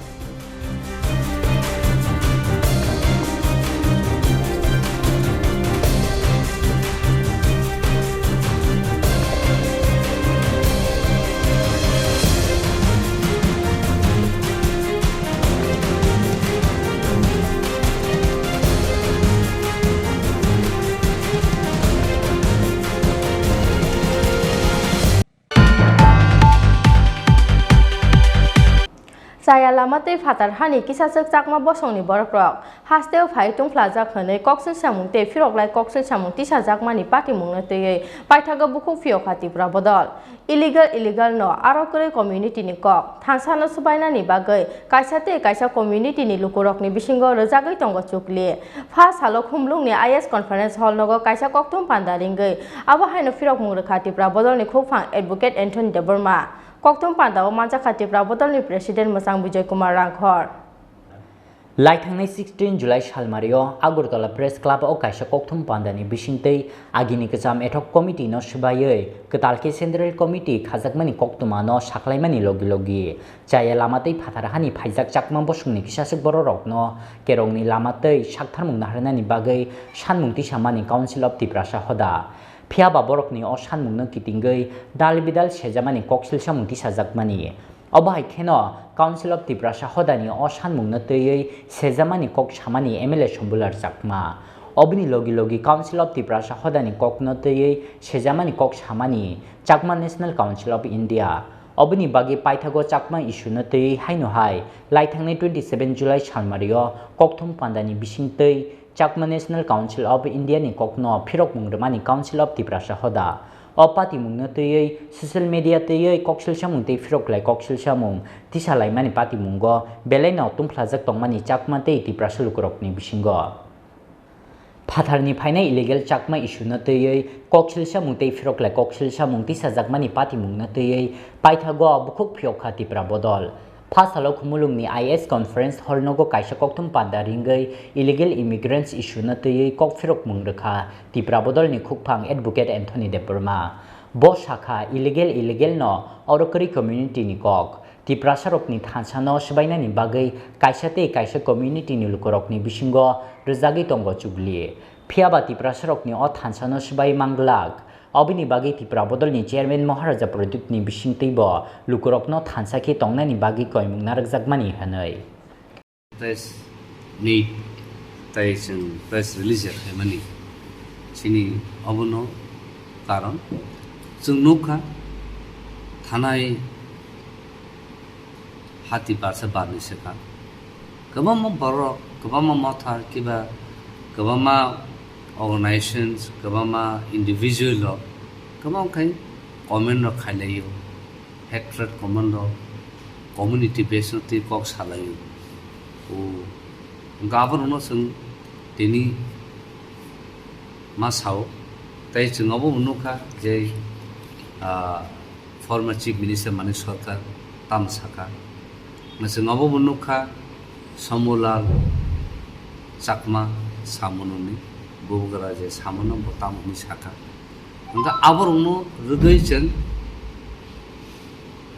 Chaya lama tei phatar hani kisaswk Chakma bosongni borokrok hasteo phai tungphlajak hwnwi koksil samung tei phiroklai koksil samung tisajakmani patimungno twiwi paithago bukhuk phiyokha Tipra bodol. Illegal, illegal no aro kwrwi community ni kok thansa no swbainani bagwi kaisa tei kaisa community ni lukurokni bisingo rwjagwi tongo chukli. Pha salo Khumlwngni I S Conference Hall nogo kaisa kokthum panda ringwi abo haino phirokmung rwkha Tipra bodolni khukphang Advocate Anthony Debbarma. Kokthum pandao manjakha Tipra bodolni President Mwchang Bijoy Kumar Rangkhor. Laithangnai sixteen July salmario Agartala Press Club o kaisa kokthum pandani bisingtwi agini kwcham ad hoc committee no swbaiwi kwtal khe Central Committee khajakmani koktwma no saklaimani logi logi chaya lama tei phatar hani phaijak Chakma bosongni kisaswk bororokno kerongni lama tei saktharmung naharnani bagwi sanmung tisamani Council of Tiprasa hoda. Phiya ba borokni o sanmungno kitingwi dal bidal sejamani koksil samung tisajakmani. Obo hai kheno Council of Tiprasa hodani o sanmungno twiwi sejamani kok samani M L A Sombular Chakma. Oboni logi logi Council of Tiprasa hodani kokno twiwi sejamani kok samani Chakma National Council of India. Oboni bagwi paithago Chakma issue no twiwi haino hai laithangnai twenty seven July salmario kokthum pandani bisingtwi Chakma National Council of India ni kokno phirokmung rwmani Council of Tiprasa hoda. O patimungno twiwi social media twiwi koksil samung tei phiroklai koksil samung tisalaimani patimungo belaino tungphlajak tongmani Chakma tei Tiprasa lukurokni bisingo. Phatharni phainai illegal Chakma issue no twiwi koksil samung tei phiroklai koksil samung tisajakmani patimungno twiwi paithago bukhuk phiyokha Tipra bodol. Pha salo Khumulwngni I S Conference Hall nogo kaisa kokthum panda ringwi illegal immigrants issue no twiwi kok phirokmung rwkha Tipra bodolni khukphang Advocate Anthony Debbarma. Bo sakha, illegal, illegal no oro kwrwi community ni kok. Tiprasarokni thansa no swbainani bagwi kaisa tei kaisa community ni lukurokni bisingo rwjagwi tongo chukli. Phiya ba Tiprasarokni o thansa no swbai manglak. Oboni bagwi Tipra bodolni chairman Maharaja Pradyut ni bisingtwi bo lukurokno thansa khe tongnani bagwi koimung narwkjakmani hwnwi. Test ni Tai chwng press release ya khaimani chini obono karon chwng nukha thanai hati barsa barni swkang kwbangma borok, kwbangma motha kiba kwbangma organizations, kwbangma individual rok kwbang khai comment rok khailaio, hatred comment rok community base no twi kok salaio. O hwnkhe aborokno chwng tini ma sao, tei chwng obo nukha je, ah, former Chief Minister Manik Sarkar tamo sakha. Chwng obo bo nukha Somulal Chakma samunoni bubagra je samuno bo tamo hwnwi sakha. Hwnkhe aborokno rwgwi chwng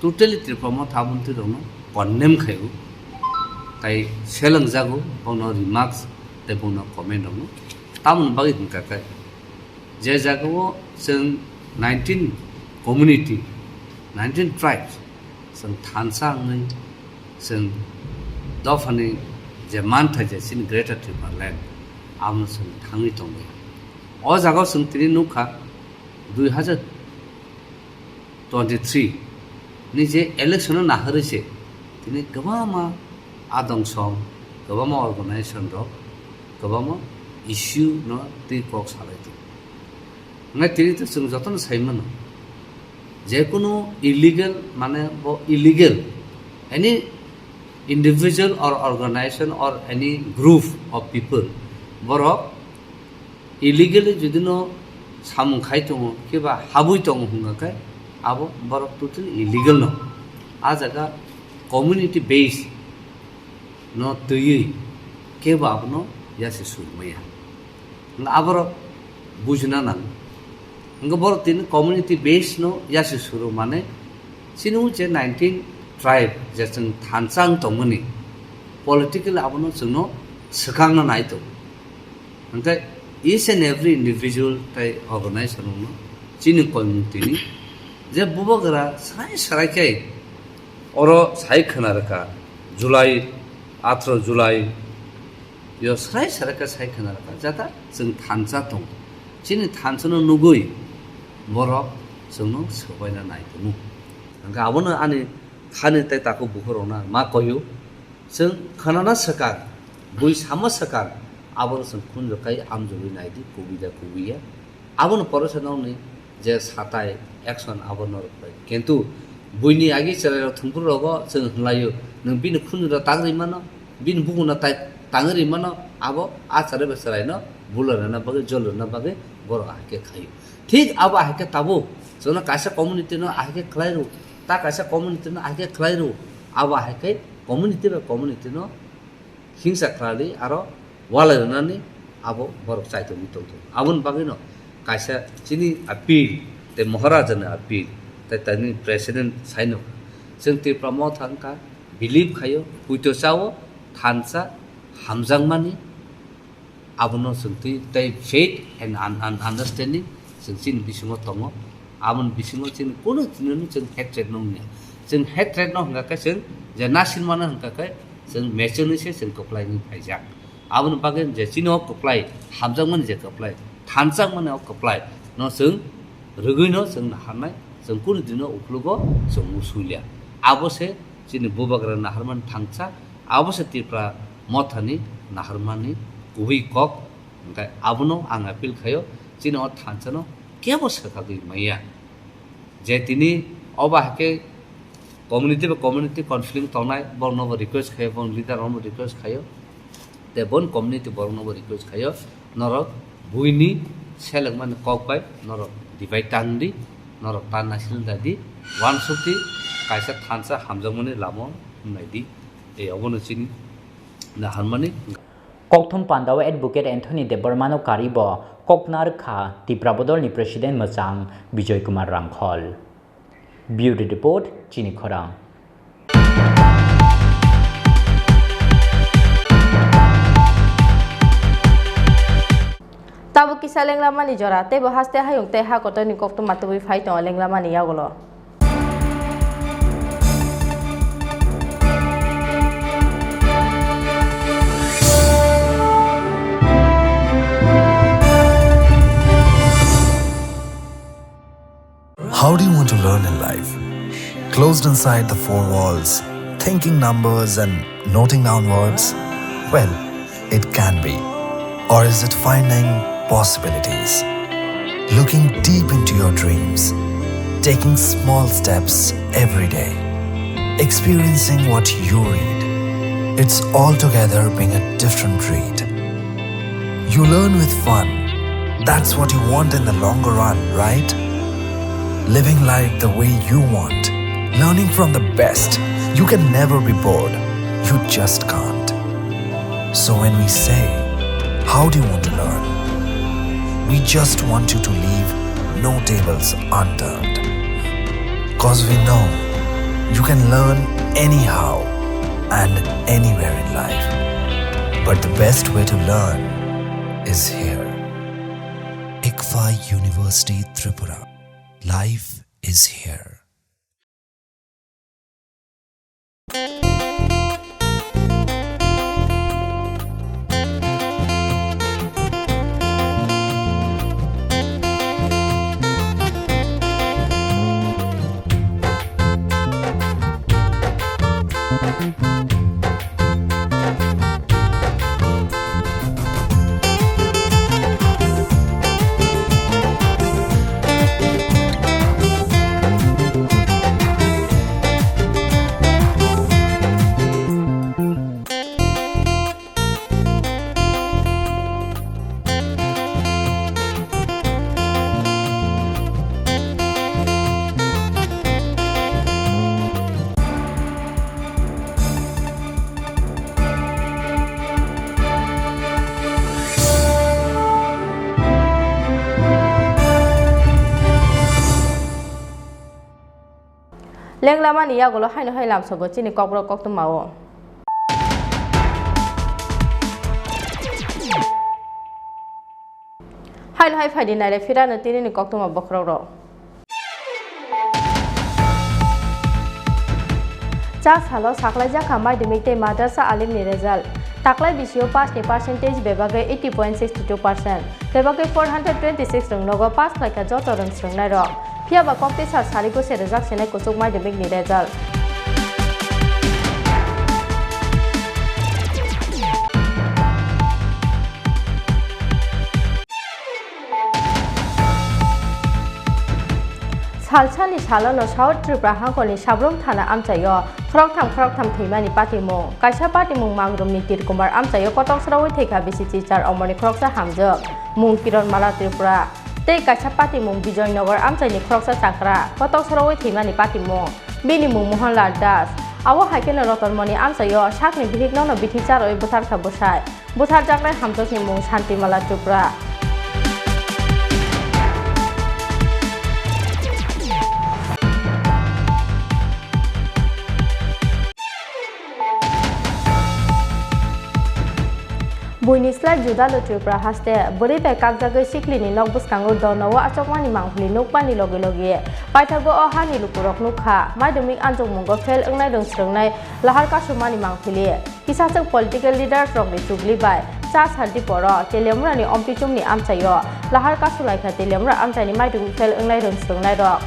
totally Tripura motha aboni twi rokno condemn khaio. Tai selengjago bono remarks tei bono comment rokno. Tamoni bagwi hwnkha khe je jagao chwng nineteen community, nineteen tribes, chwng thansa wngwi chwng dophani je mantha je chini Greater Tipraland, abono chwng thangwi tongwi. O jagao chwng tini nukha dui hazar twenty-three ni je election no naharwi se tini kwbangma adong song, kwbangma organization rok, kwbangma issue no twi kok salai tongo. Hwnkhai tini to chwng jotono sai mano, jekunu illegal, mane bo illegal, any individual or organization or any group of people, borok illegally jodi no samung khai tongo, kiba habwi tongo hwnkha khe abo borok totally illegal no. A jaga community base no twiwi kebo abono yasi surmaya. Hwnkhe aborok bujina nango. Hwnkhe borok tini community base no yasi suru mane chini je nineteen tribe je chwng thansa wng tongmani political abono chwngno swkangna nai tongo. Hwnkhe each and every individual tei organization no chini koimung tini je bubagra srai srai khe oro sai khwna rwkha July, atharo July yo srai srai khe sai khwna rwkha jata chwng thansa tongo. Chini thansa no nugwi borok chwngno swbaina nai tongo. Hwnkhe abono ani khani tei takhuk bukhuk rokno ma koyo. Chwng khwnana swkang, bui sama swkang, abono chwng khunju kai amjogwi naidi, kubui da kubui ya. Abono poresa nokni je satai action abo norok bai. Kintu buini agi chwrairok thwngphuru rogo chwng hwnlaio, nwng bini khunju da tang ri mano, bini bukuno tai tang ri mano, abo a chwrai bai chwraino bula rwna bagwi, jol rwna bagwi borok ahai khe khaio. Thik abo ahai khe tabuk chwngno kaisa community no ahai khe khlai rw, ta kaisa community no ahai khe khlai rw, abo ahai khe community bai community no hingsa khlali aro walai rwnani abo borok chai tongwi tongthok. Aboni bagwino kaisa chini appeal tei Maharajani appeal tei tini president saino chwng Tripura motha wngkha believe khaio, puito chao, thansa hamjakmani abono chwng twi tei faith and un-, un-, understanding chwng chini bisingo tongo. Aboni bisingo chini kunu tini chwng hatred no wngya. Chwng hatred no hwnkha khe chwng je nasilmano hwnkha khe chwng mechonwi se chwng kwplai wngwi phaijak. Aboni bagwi je chini o kwplai, hamjakmani je kwplai, thanjakmani o kwplai no chwng rwgwino chwng naharnai, chwng kunu dino ukhulgo chwng musulia. Abo se chini bubagra naharmani thangsa, abo se Tripura mothani naharmani kubui kok. Hwnkhe abono ang appeal khaio, chini o thansano kebo swkagwi maya. Je tini obo hai khe community bai community conflict tongnai, borokno bo request khaio, boni leader rokno bo request khaio, tei boni community borokno bo request khaio, norok buini selengmani kok bai norok divide tang di, norok ta naising da di, uansuk di, kaisa thansa hamjakmani lama wngnai di, tei obono chini naharmani. Kokthum pandao Advocate Anthony Debbarmano karibo koknar kha Tipra Bodolni President mwchang Bijoy Kumar Rangkhol. Bureau Report, Chini Khorang. Tabuk kisa lenglamani jora, teibo haste hayung tei ha kotorni koktwma tubui phai tongo lenglamani yagulo. How do you want to learn in life? Closed inside the four walls, thinking numbers and noting down words? Well, it can be. Or is it finding possibilities? Looking deep into your dreams, taking small steps every day, experiencing what you read. It's altogether being a different read. You learn with fun. That's what you want in the longer run, right? Living life the way you want. Learning from the best. You can never be bored. You just can't. So when we say, "How do you want to learn?" we just want you to leave no tables unturned. 'Cause we know you can learn anyhow and anywhere in life. But the best way to learn is here. ICFAI University Tripura. Life is here. Lenglamani yagulo haino hai lamsogo chini kokborok koktwmao. Haino hai phaidi nailai phirano tinini koktwma bokhorokrok. Cha salo saklaijak kha madhyamik tei madrasa alimni result. Taklai bisio pass ni percentage bebagwi eighty point six two percent, bebagwi four hundred twenty six rwng nogo pass khlaikha joto rwng swrwngnairok. Phiyaba koktwisa sarigo se rwjak sinai kuchuk madhyamik ni result. Salsani salono South Tripura hangkorni Sabrum thana amchaio khoroktham khoroktham thwimani patimung. Kaisa patimung Mangrumni Tirkumar amchaio kotok sraui thwikha bisi chichar omorni khoroksa hamjwk, mung Kiron Mala Tripura. Tei kaisa patimung Bijoynagar amchaini khoroksa chakra, kotok sraui thwimani patimung. Bini mung Mohanlal Das. Abo hai kheno Rotonmoni amchaio sakni bihiknono bithi charwi butharkha bwsai. Butharjaknai hamjwkni mung Shantimala Tripura. Buini slai judalo Tripura haste bwrwi bai kakjagwi siklini nok bwskango dornao achukmani mangpili nukmani logi logi paithago o hani lukurok nukha madhyamik anjokmungo fail wngnai rwng swrwngnai lahar kasumani mangpili. Kisachwk political leaders rokni chukli bai cha saldi poro Teliamurani Ompichumni amchaio lahar kasulaikha Teliamura amchaini maidugwi fail wngnai rwng swrwngnairok.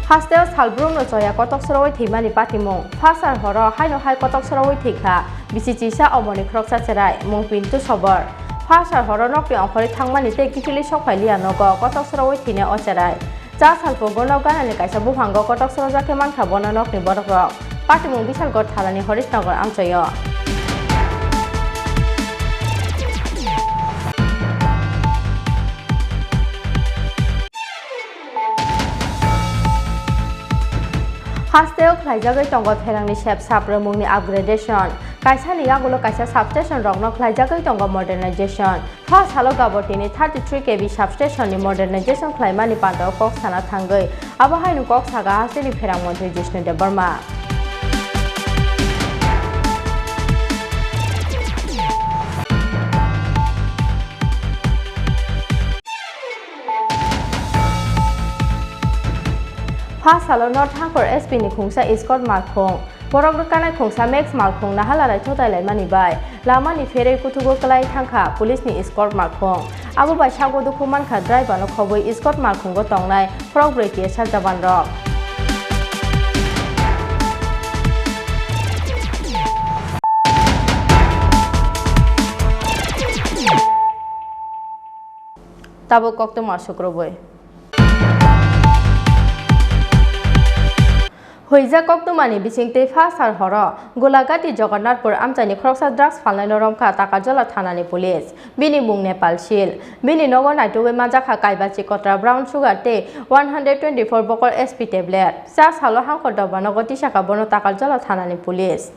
Hasteo salbrumno choya kotok sraui thwimani patimung. Phasar horo haino hai kotok sraui thwikha bisi chisa omorni khoroksa cherai, mung Pintu Sobor. Phasar horo nokni ongkhorwi thangmani tei kiphilwi sokphai liya nogo kotok sraui thwinai o cherai. Cha salphugo nok ganani kaisa buphango kotok srojak khe mankha bono nokni borokrok. Patimung Bisalgor thalani Horisnagar amchaio. Hasteo khlaijagwi tongo pherangni sep saprwmungni upgradation. Kaisani yagulo kaisa substation rokno khlaijagwi tongo modernization. Pha salo Gabortini thirty three K V substation ni modernization khlaimani pantao kok sana thangwi abo haino kok saga hasteni pherang montri Jishnu Debbarma. Pha salo North Hangkhor S P ni khungsa escort malkhung. Borok rwkanai khungsa Max malkhung nahala raithotai laimani bai lamani pherwi kuthugo kwlai thangkha police ni escort malkhung. Abo bai sago dukhu mankha driver no khobwi escort malkhungo tongnai khorokbrwi T S R jawan rok. Tabuk koktwma sukrubwi. Huijak koktwmani bisingtwi pha sal horo Golagati Jagannathpur amchaini khoroksa drugs phalnaino romkha Takarjala thanani police. Bini mung Nepal Sil. Bini nogo naitugwi manjakha kaibachi kotra brown sugar tei one hundred twenty-four bokol S P tablet. Cha salo Hangkor Doba nogo tisakha bono Takarjala thanani police.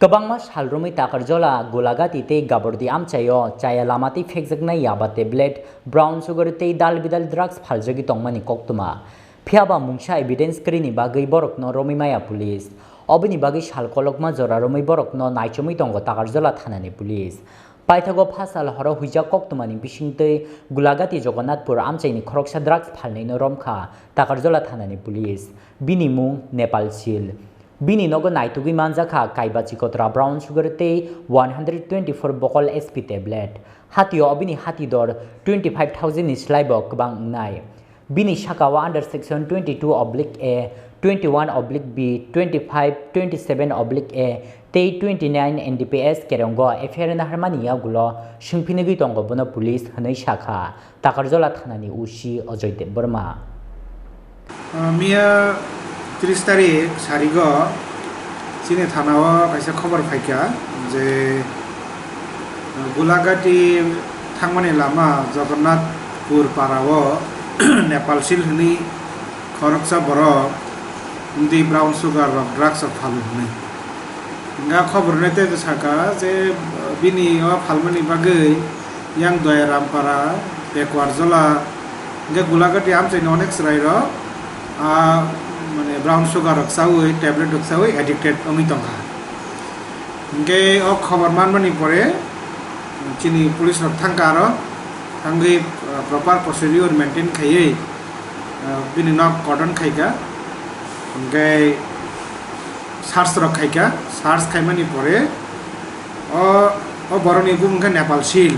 Kwbangma sal romwi Takarjala, Golagati tei Gabordi amchaio chaya lama tei phekjaknai yaba tablet, brown sugar tei dal bidal drugs phaljagwi tongmani koktwma. Phiyaba mungsa evidence kwrwini bagwi borokno romwi maya police. Oboni bagwi sal kolokma jora romwi borokno naichomwi tongo Takarjala thanani police. Paithago pha sal horo huijak koktwmani bisingtwi Golagati Jagannathpur amchaini khoroksa drugs phalnaino romkha Takarjala thanani police. Bini mung Nepal Sil. Bini nogo naitugwi manjakha kaibachi kotra brown sugar tei one hundred twenty-four bokol S P tablet. Hatio obini hati dor twenty-five thousand ni slaibo kwbang wngnai. Bini sakao under section twenty-two oblique A, twenty-one oblique B, twenty-five, twenty-seven oblique A tei twenty-nine N D P S kerongo F I R naharmani yagulo swngphinigwi tongo bono police hwnwi sakha. Takarjala thanani O C Ajoy Debbarma. Ah, miya tris tarik sarigo chini thanao kaisa khobor phaikha je, ah, Golagati thangmani lama Jagannathpur parao Nepal Sil hwnwi khoroksa borok wngdi brown sugar rok drugs rok phalo hwnwi. Hwnga khobor rwnai tei saka je bini o phalmani bagwi yang Doyarampara, Pekuarjola, hwnkhe Golagati amchaini onek chwrairok, ah, mane brown sugar rok chaui, tablet rok chaui addicted wngwi tongkha. Hwnkhe o khobor manmani pore chini police rok thangkha aro, thangwi, ah, proper procedure maintain khaiwi, ah, bini nok cordon khaikha. Hwnkhe search rok khaikha, search khaimani pore o, o borokni bumung khe Nepal Sil,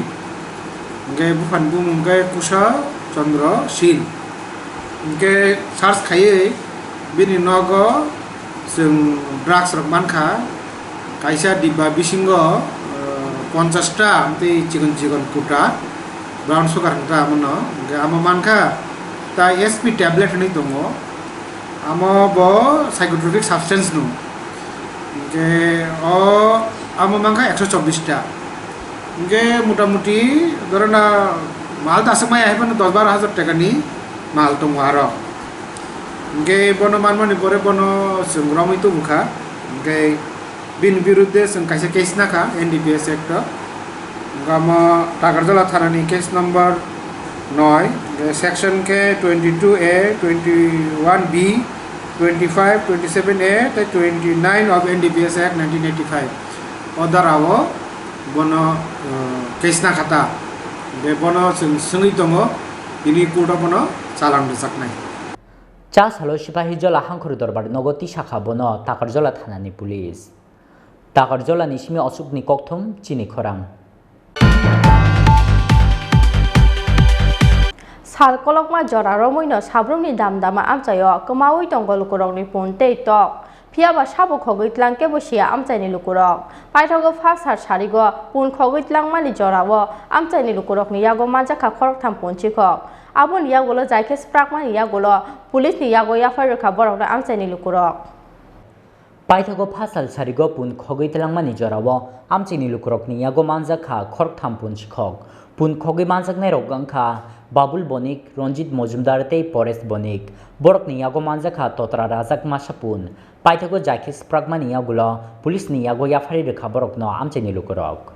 hwnkhe buphani bumung khe Kusa Chandra Sil. Hwnkhe search khaiwi bini nogo chwng drugs rok mankha, kaisa dibba bisingo, eh, ponchash ta tei chikon chikon kuta brown sugar hwnkha amono, hwnkhe amo mankha tai S P tablet hwnwi tongo. Amo bo psychotropic substance no. Hwnkhe o amo mankha ekso chobbish ta. Hwnkhe motamuti dhorona mal ta aswk maya hai phano dos baro hajar taka ni mal tongo aro. Hwnkhe bono manmani pore bono chwng romwi tubukha. Hwnkhe bini birudde chwng kaisa case nakha N D P S Act o. Omo Takarjala thanani case number noi, section khe twenty-two A, twenty-one B, twenty-five, twenty-seven A tei twenty-nine of N D P S Act nineteen eighty-five. O dara o bono, uh, case nakha ta. Be bono chwng swngwi tongo, bini court o bono chalan rwjaknai. Cha salo Sipahijola Hangkhor Dorbar nogo tisakha bono Takarjala thanani police. Takarjolani simi osukni kokthum chini khorang. Sal kolokma jora romwino sabrumni dam dama amchaio kwmaui tongo lukurokni pun tei tok. Phiyaba sabo khogwi tlang kebo siya amchaini lukurok. Paithago pha sar sarigo pun khogwi tlangmani jorao amchaini lukurokni yago manjakha khoroktham pun chikhok. Aboni yagulo jaikhe swprakmani yagulo police ni yago yaphar rwkha borokno amchaini lukurok. Paithago pha sal sarigo pun khogwi tlangmani jorao amchaini lukurokni yago manjakha khoroktham pun chikhok. Pun khogwi manjaknairok wngkha Babul Bonik, Ranjit Mojumdar tei Paresh Bonik. Borokni yago manjakha totra rajak masa pun. Paithago jaikhe swprakmani yagulo police ni yago yaphari rwkha borokno amchaini lukurok.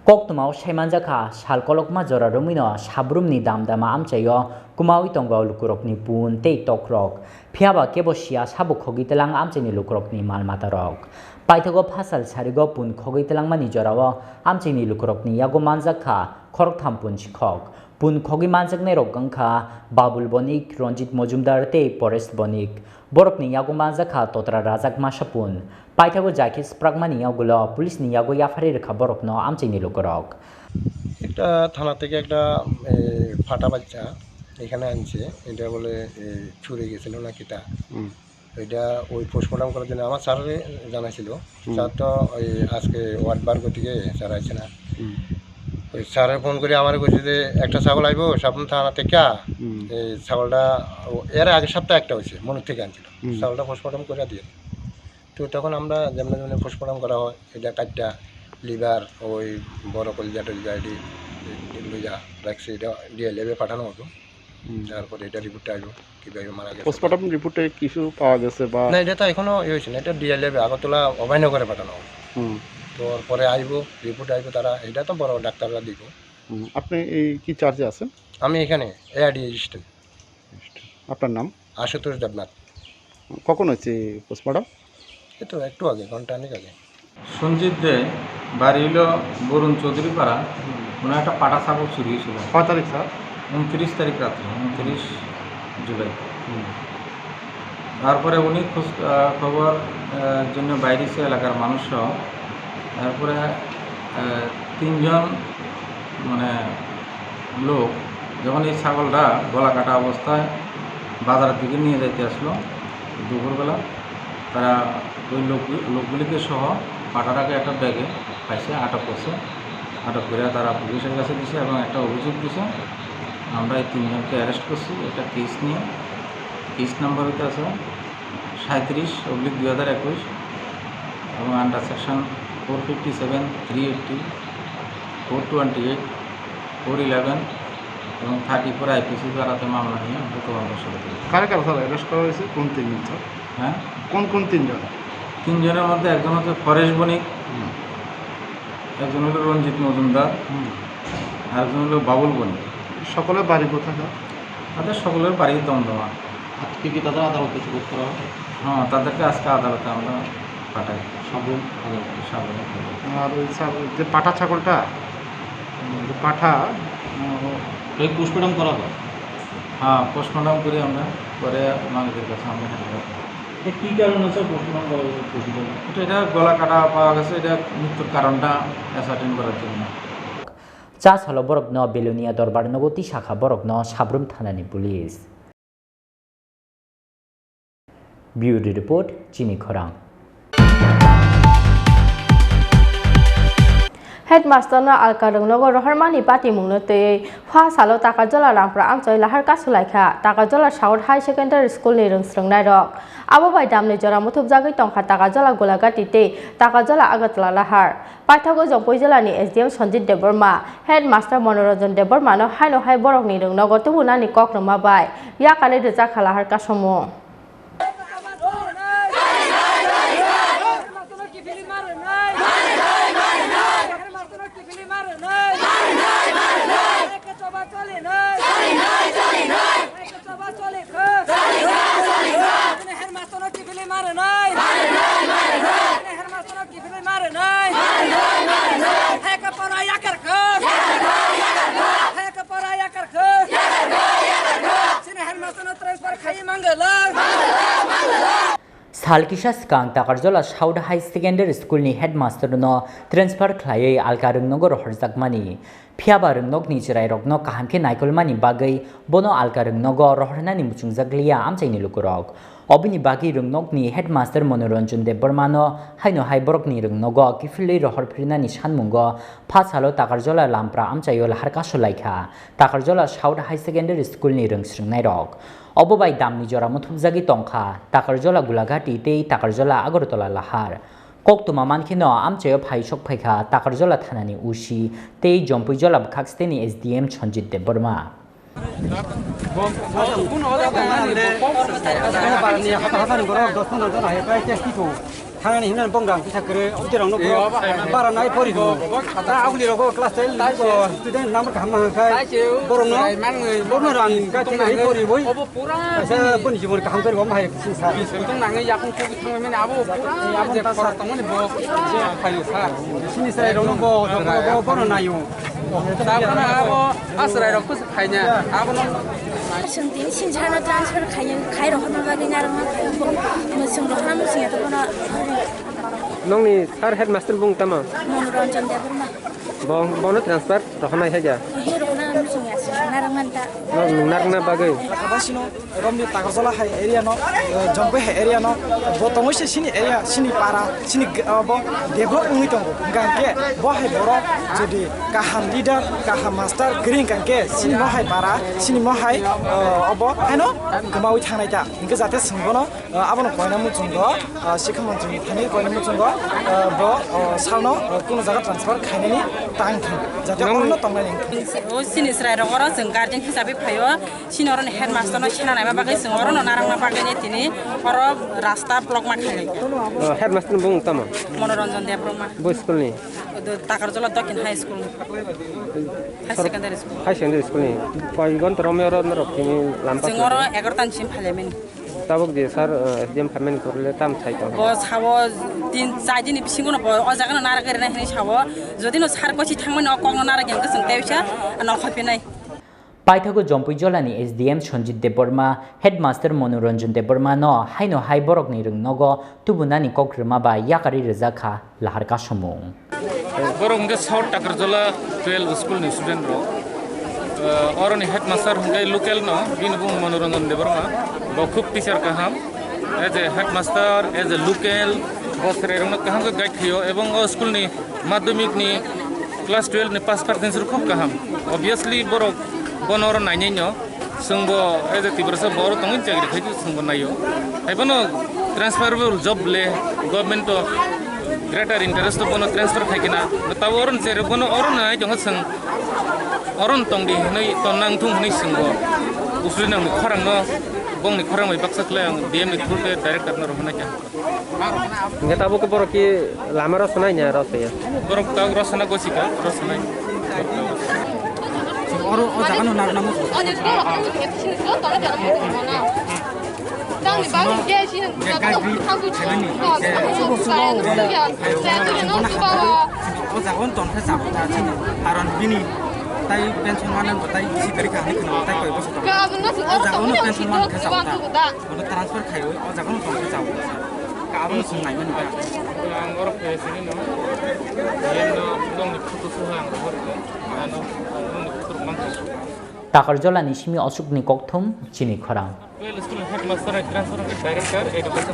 Koktwmao saimanjakha, sal kolokma jora romwino sabrumni dam dama amchaio kwmaui tongo lukurokni pun tei tokrok. Phiyaba kebo siya sabo khogwi tlang amchaini lukurokni mal matarok. Paithago pha sal sarigo pun khogwi tlangmani jorao amchaini lukurokni yago manjakha khoroktham pun chikhok. Pun khogwi manjaknairok wngkha Babul Bonik, Ranjit Mojumdar tei Paresh Bonik. Borokni yago manjakha Totra Rajak masa pun. Paithago jai khe swprakmani yagulo police ni yago yapharwi rwkha borokno amchaini lukurok. একটা থানা থেকে একটা, এ, ফাটা বাচ্চা এখানে আনছে, এটা বলে, এ, চুরে গেছিল না কিতা। হুম। এটা ওই পোস্টমর্টম করার জন্য আমার স্যাররে জানাইছিল। হুম। স্যার তো ওই আজকে ওয়ার্ড বার করতে গিয়ে স্যার আইছে না। হুম। ওই স্যারে ফোন করে আমার কইছে যে একটা ছাগল আইবো সাবরুম থানা থেকে। হুম। এই ছাগলটা ও-, এর আগের সপ্তাহে একটা হয়েছে, মনুর থেকে আনছিল। হুম। ছাগলটা পোস্টমর্টম করে দিয়ে। তো তখন আমরা যেমনি যেমনি পোস্টমর্টম করা হয়, এটা কাটটা লিভার, ওই বড় কলিজা টলিজা এটি লইয়া রাখছে, এটা ডিএলএফ এ পাঠানো হতো। হুম। তারপরে এটা রিপোর্টটা আসবো, কিভাবে মারা গেছে। পোস্টমর্টম রিপোর্টে কিছু পাওয়া গেছে বা না, এটা তো এখনো ইয়ে হয়েছে না, এটা ডিএলএফ এ আগরতলা অভয়নগরে পাঠানো হবে। হুম। তো পরে আসবো, রিপোর্ট আসবো, তারা এটা তো বড় ডাক্তাররা দিব। হুম, আপনি এই কি চার্জে আছেন? আমি এখানে এআইডি অ্যাসিস্ট্যান্ট। আপনার নাম? আশুতোষ দেবনাথ। কখন হয়েছে পোস্টমর্টম? এই তো একটু আগে, ঘন্টা খানেক আগে। সঞ্জিত দে, বাড়ি হইল বরুণ চৌধুরী পাড়া। হুম। ওনার একটা পাটা ছাগল চুরি হয়েছিল। কয় তারিখ, স্যার? ঊনত্রিশ তারিখ রাত্রে, ঊনত্রিশ জুলাই। হুম। তারপরে উনি খোঁজ, আহ, খবর, আহ, জন্য বাইরে এসে এলাকার মানুষ সহ, তারপরে, আহ, তিনজন মানে লোক যখন এই ছাগলটা গলা কাটা অবস্থায় বাজারের দিকে নিয়ে যাইতে আসলো দুপুরবেলা, তারা ওই লোক, লোকগুলিকে সহ পাঠাটাকে একটা ব্যাগে পাইছে, আটক করছে। আটক করে তারা পুলিশের কাছে দিছে এবং একটা অভিযোগ দিছে। আমরা এই তিনজনকে অ্যারেস্ট করছি একটা কেস নিয়ে। কেস নাম্বার হইতে আছে সাঁইত্রিশ অবলিক দুই হাজার একুশ এবং under section four fifty seven, three eighty, four twenty eight, four eleven এবং থার্টি ফোর আইপিসি ধারাতে মামলা নিয়ে আমরা তদন্ত শুরু করি। কারা কারা স্যার অ্যারেস্ট করা হয়েছে? কোন তিনজন স্যার? হ্যাঁ? কোন কোন তিনজন? তিনজনের মধ্যে একজন হচ্ছে ফরেশ বণিক, হুম। একজন হলো রঞ্জিত মজুমদার, হুম। আরেকজন হলো বাবুল বণিক। সকলের বাড়ি কোথায় স্যার? তাদের সকলের বাড়ি দমদমা। আজকে কি তাদের আদালতে সুযোগ করা হবে? হ্যাঁ, তাদেরকে আজকে আদালতে আমরা পাঠাই। সাবরুম আদালতে। সাবরুম আদালতে। আর ওই ছাগল, যে পাঠা ছাগলটা, উম, যে পাঠা, উম, ওই পোস্টমর্টম করা হবে? হ্যাঁ, পোস্টমর্টম করি আমরা, করে মালিকের কাছে আমরা হ্যান্ড ওভার করি। এটা কী কারণে স্যার পোস্টমর্টম করা হয়েছে? এটা, এটা গলা কাটা পাওয়া গেছে, এটা মৃত্যুর কারণটা অ্যাসার্টেন করার জন্য। Cha salo borokno Belonia dorbar nogo tisakha borokno Sabrum thanani police. Bureau report, Chini Khorang. Headmaster no alka rwngnogo rohormani patimungno twiwi pha salo Takarjola Rampra amchoi lahar kasulaikha Takarjola South High Secondary School ni rwngsrwngnairok. Abo bai damni jora muthupjagwi tongkha Takarjola Gulagati tei Takarjola Agartala lahar. Paithago Jompui jilani S D M Sanjit Debbarma, Headmaster Manoranjan Debbarma no haino hai borokni rwngnogo tubunani kok rwma bai yakarwi rwjakha lahar kasomung. Chaba choli kho. Choli kho, choli kho. Chini headmaster no kiphilwi ma rwnai. Ma rwnai, ma rwnai. Chini headmaster no kiphilwi ma rwnai. Ma rwnai, ma rwnai. Hai khe pora yakar kho. Yakar kho, yakar kho. Hai khe pora yakar kho. Yakar kho, yakar kho. Chini headmaster no transfer khai mangala. Mangala, mangala. Sal kisa swkang Takarjola South High Secondary School ni headmaster no transfer khlaiwi alka rwngnogo rohorjakmani. Phiya ba rwngnokni chwrairokno kaham khe naikolmani bagwi bono alka rwngnogo rohornani muchungjak liya amchaini lukurok. Oboni bagwi rwngnokni headmaster Manoranjan Debbarmano haino hai borokni rwngnogo kiphilwi rohor phirinani sanmungo pha salo Takarjola Lampra amchaio lahar kasu laikha Takarjola South High Secondary School ni rwngsrwngnairok. Obo bai damni jora muthupjagwi tongkha Takarjola Gulagati tei Takarjola Agartala lahar. Koktwma mankheno amchaio phai sok phaikha Takarjola thanani O C tei Jompuijola bwkhak steni S D M Sanjit Debbarma. Thangani hinani bongrang kisa kwrwi, obwdwrangno borok bara nai porigo. Ta agulirogo class ten student number kaham ma hwnkhai borokno, borokno rang kaitinai poriwi. Kaisa boni jibon kaham kwrwi bo mahai sini sa. Sini chwrairokno bo, bo, bo, bono naio. Tabukno abo aswrairok kusu khaina, abono. Chwng tini Silchar no transfer khai, khai rohorna bagwi narwkna phaiya. Bo, bo chwng rohorna muchung ya, to bono. Nongni sir headmaster bung tamo? Manoranjan Debbarma. Bo, bono transfer rohornai hai da? He rohorna muchung ya, chwng narwkna da. Nong narwkna bagwi? Basino romni Takarjala hai area no, eh, Jompui hai area no, bo tongwi se sini area, sini para, sini g-, eh, bo develop wngwi tongo. Hingkha hingke bo hai borok jodi kaham leader, kaham master kwrwi hingkha hingke sini mo hai para, sini mo hai, eh, obo haino kwmawi thangnai ta. Hingke jate chwng bono, eh, abono koina muchungo, eh, sikha montri thani koina muchungo, eh, bo, eh, salno, eh, kuno jaga transfer khainani tang thung. Jate Nong- orono tongnani. O sini chwrairok oro chwng guardian hisabe phaio. Chini oroni headmaster no sena naima bagwi chwng orono narwkna bagwi ni tini oro rasta block ma khailai. Oh, headmaster ni bung tamo? Manoranjan Debbarma. Bo school ni? Takarjala Dokhin High School. High Secondary School. High Secondary School ni. Koi gonta romwi oro norok tini lam Chwng oro egarota ni simi phailaimani. Tabuk je sir, eh, S D M phaimani kwrwile tam sai tong. Bo sao tin chai dini bisingo no bo o jaga no narwk rinai hinwi sao. Jodi no sir kosi thangmani o kok no narwk yang kwchwng tei bisa no khopinai. Paithago Jompui Jolani S D M Sanjit Debbarma, Headmaster Manoranjan Debbarma no haino hai borokni rwng nogo tubunani kok rwma bai yakarwi rwjak kha lahar kasomung. Borok hwnkhe South Takarjala twelve school ni student rok. Eh, oroni headmaster hwnkhe local no, bini bung Manoranjan Debbarma, bo khub teacher kaham. As a headmaster, as a local, bo chwrairokno kaham khe guide khaio, ebong o school ni madhyamik ni class twelve ni pass percentage rok khub kaham. Obviously, borok bono oro nainai no, chwng bo as a Tiprasa bo oro tongwi chakri khai, chwng bo naio. Hai bono transferable job le, government to greater interest to bono transfer khai kina. Tabo oro ni chwrairok bono oro nai tongo chwng. Oro no tong di hinwi, ton nang thung hinwi chwng bo. Usui nang ni khorang no, bong ni khorang bai baksa khlai ang D M ni through te director no rohornai kha. Hingke tabuk borok ki lama rw swnai nya rw swya? Borok tabuk rw swnai gosi kha, rw swnai. Oro o jaga no narwkna muchung. O jaga no tong khe chabo ta chini. Karon bini tai pension mane bo tai bisi kari kha hinwi khwna tai koi bosor tong. O jaga no pension mane khe chabo ta. Bono transfer khaiwi o jaga no tong khe chao. Ka abono chwng naimani ba. Ang oro phai sini no. Yeno nongni photo suha ang rohor ko. Ano nongni photo man ko. Takarjala ni simi osuk ni kokthum chini khorang. Well, school headmaster, transfer ke director, education.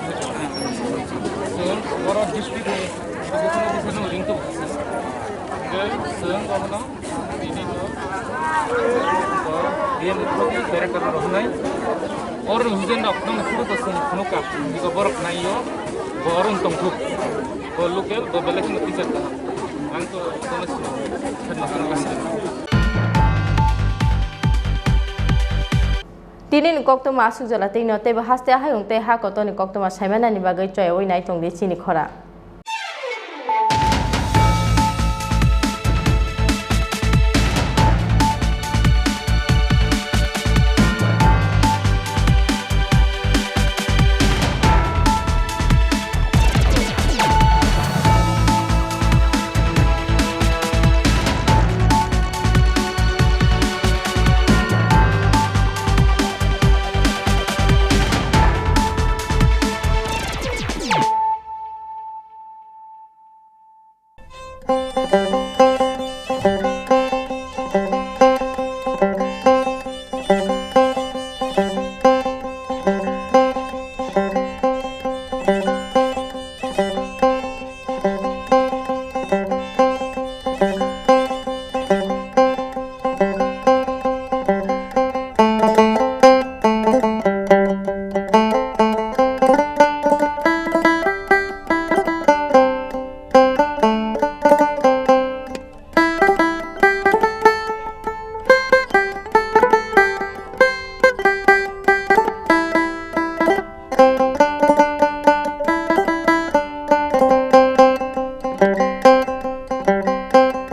So, oro district ni education officer no ring to. Well, so, D M ni through ni director rok wngnai. Oro ni hujen rok nong phuru to sung phunukha. Biko borok naiyo, bo oro wng tongthuk. Bo local, bo belai kheno teacher kaham. Ang to kono sung headmaster rok sung. Tini ni koktwma aswk jora twi no teibo haste hayung tei ha kotor ni koktwma saimanani bagwi choyawi nai tongdi chini khorang.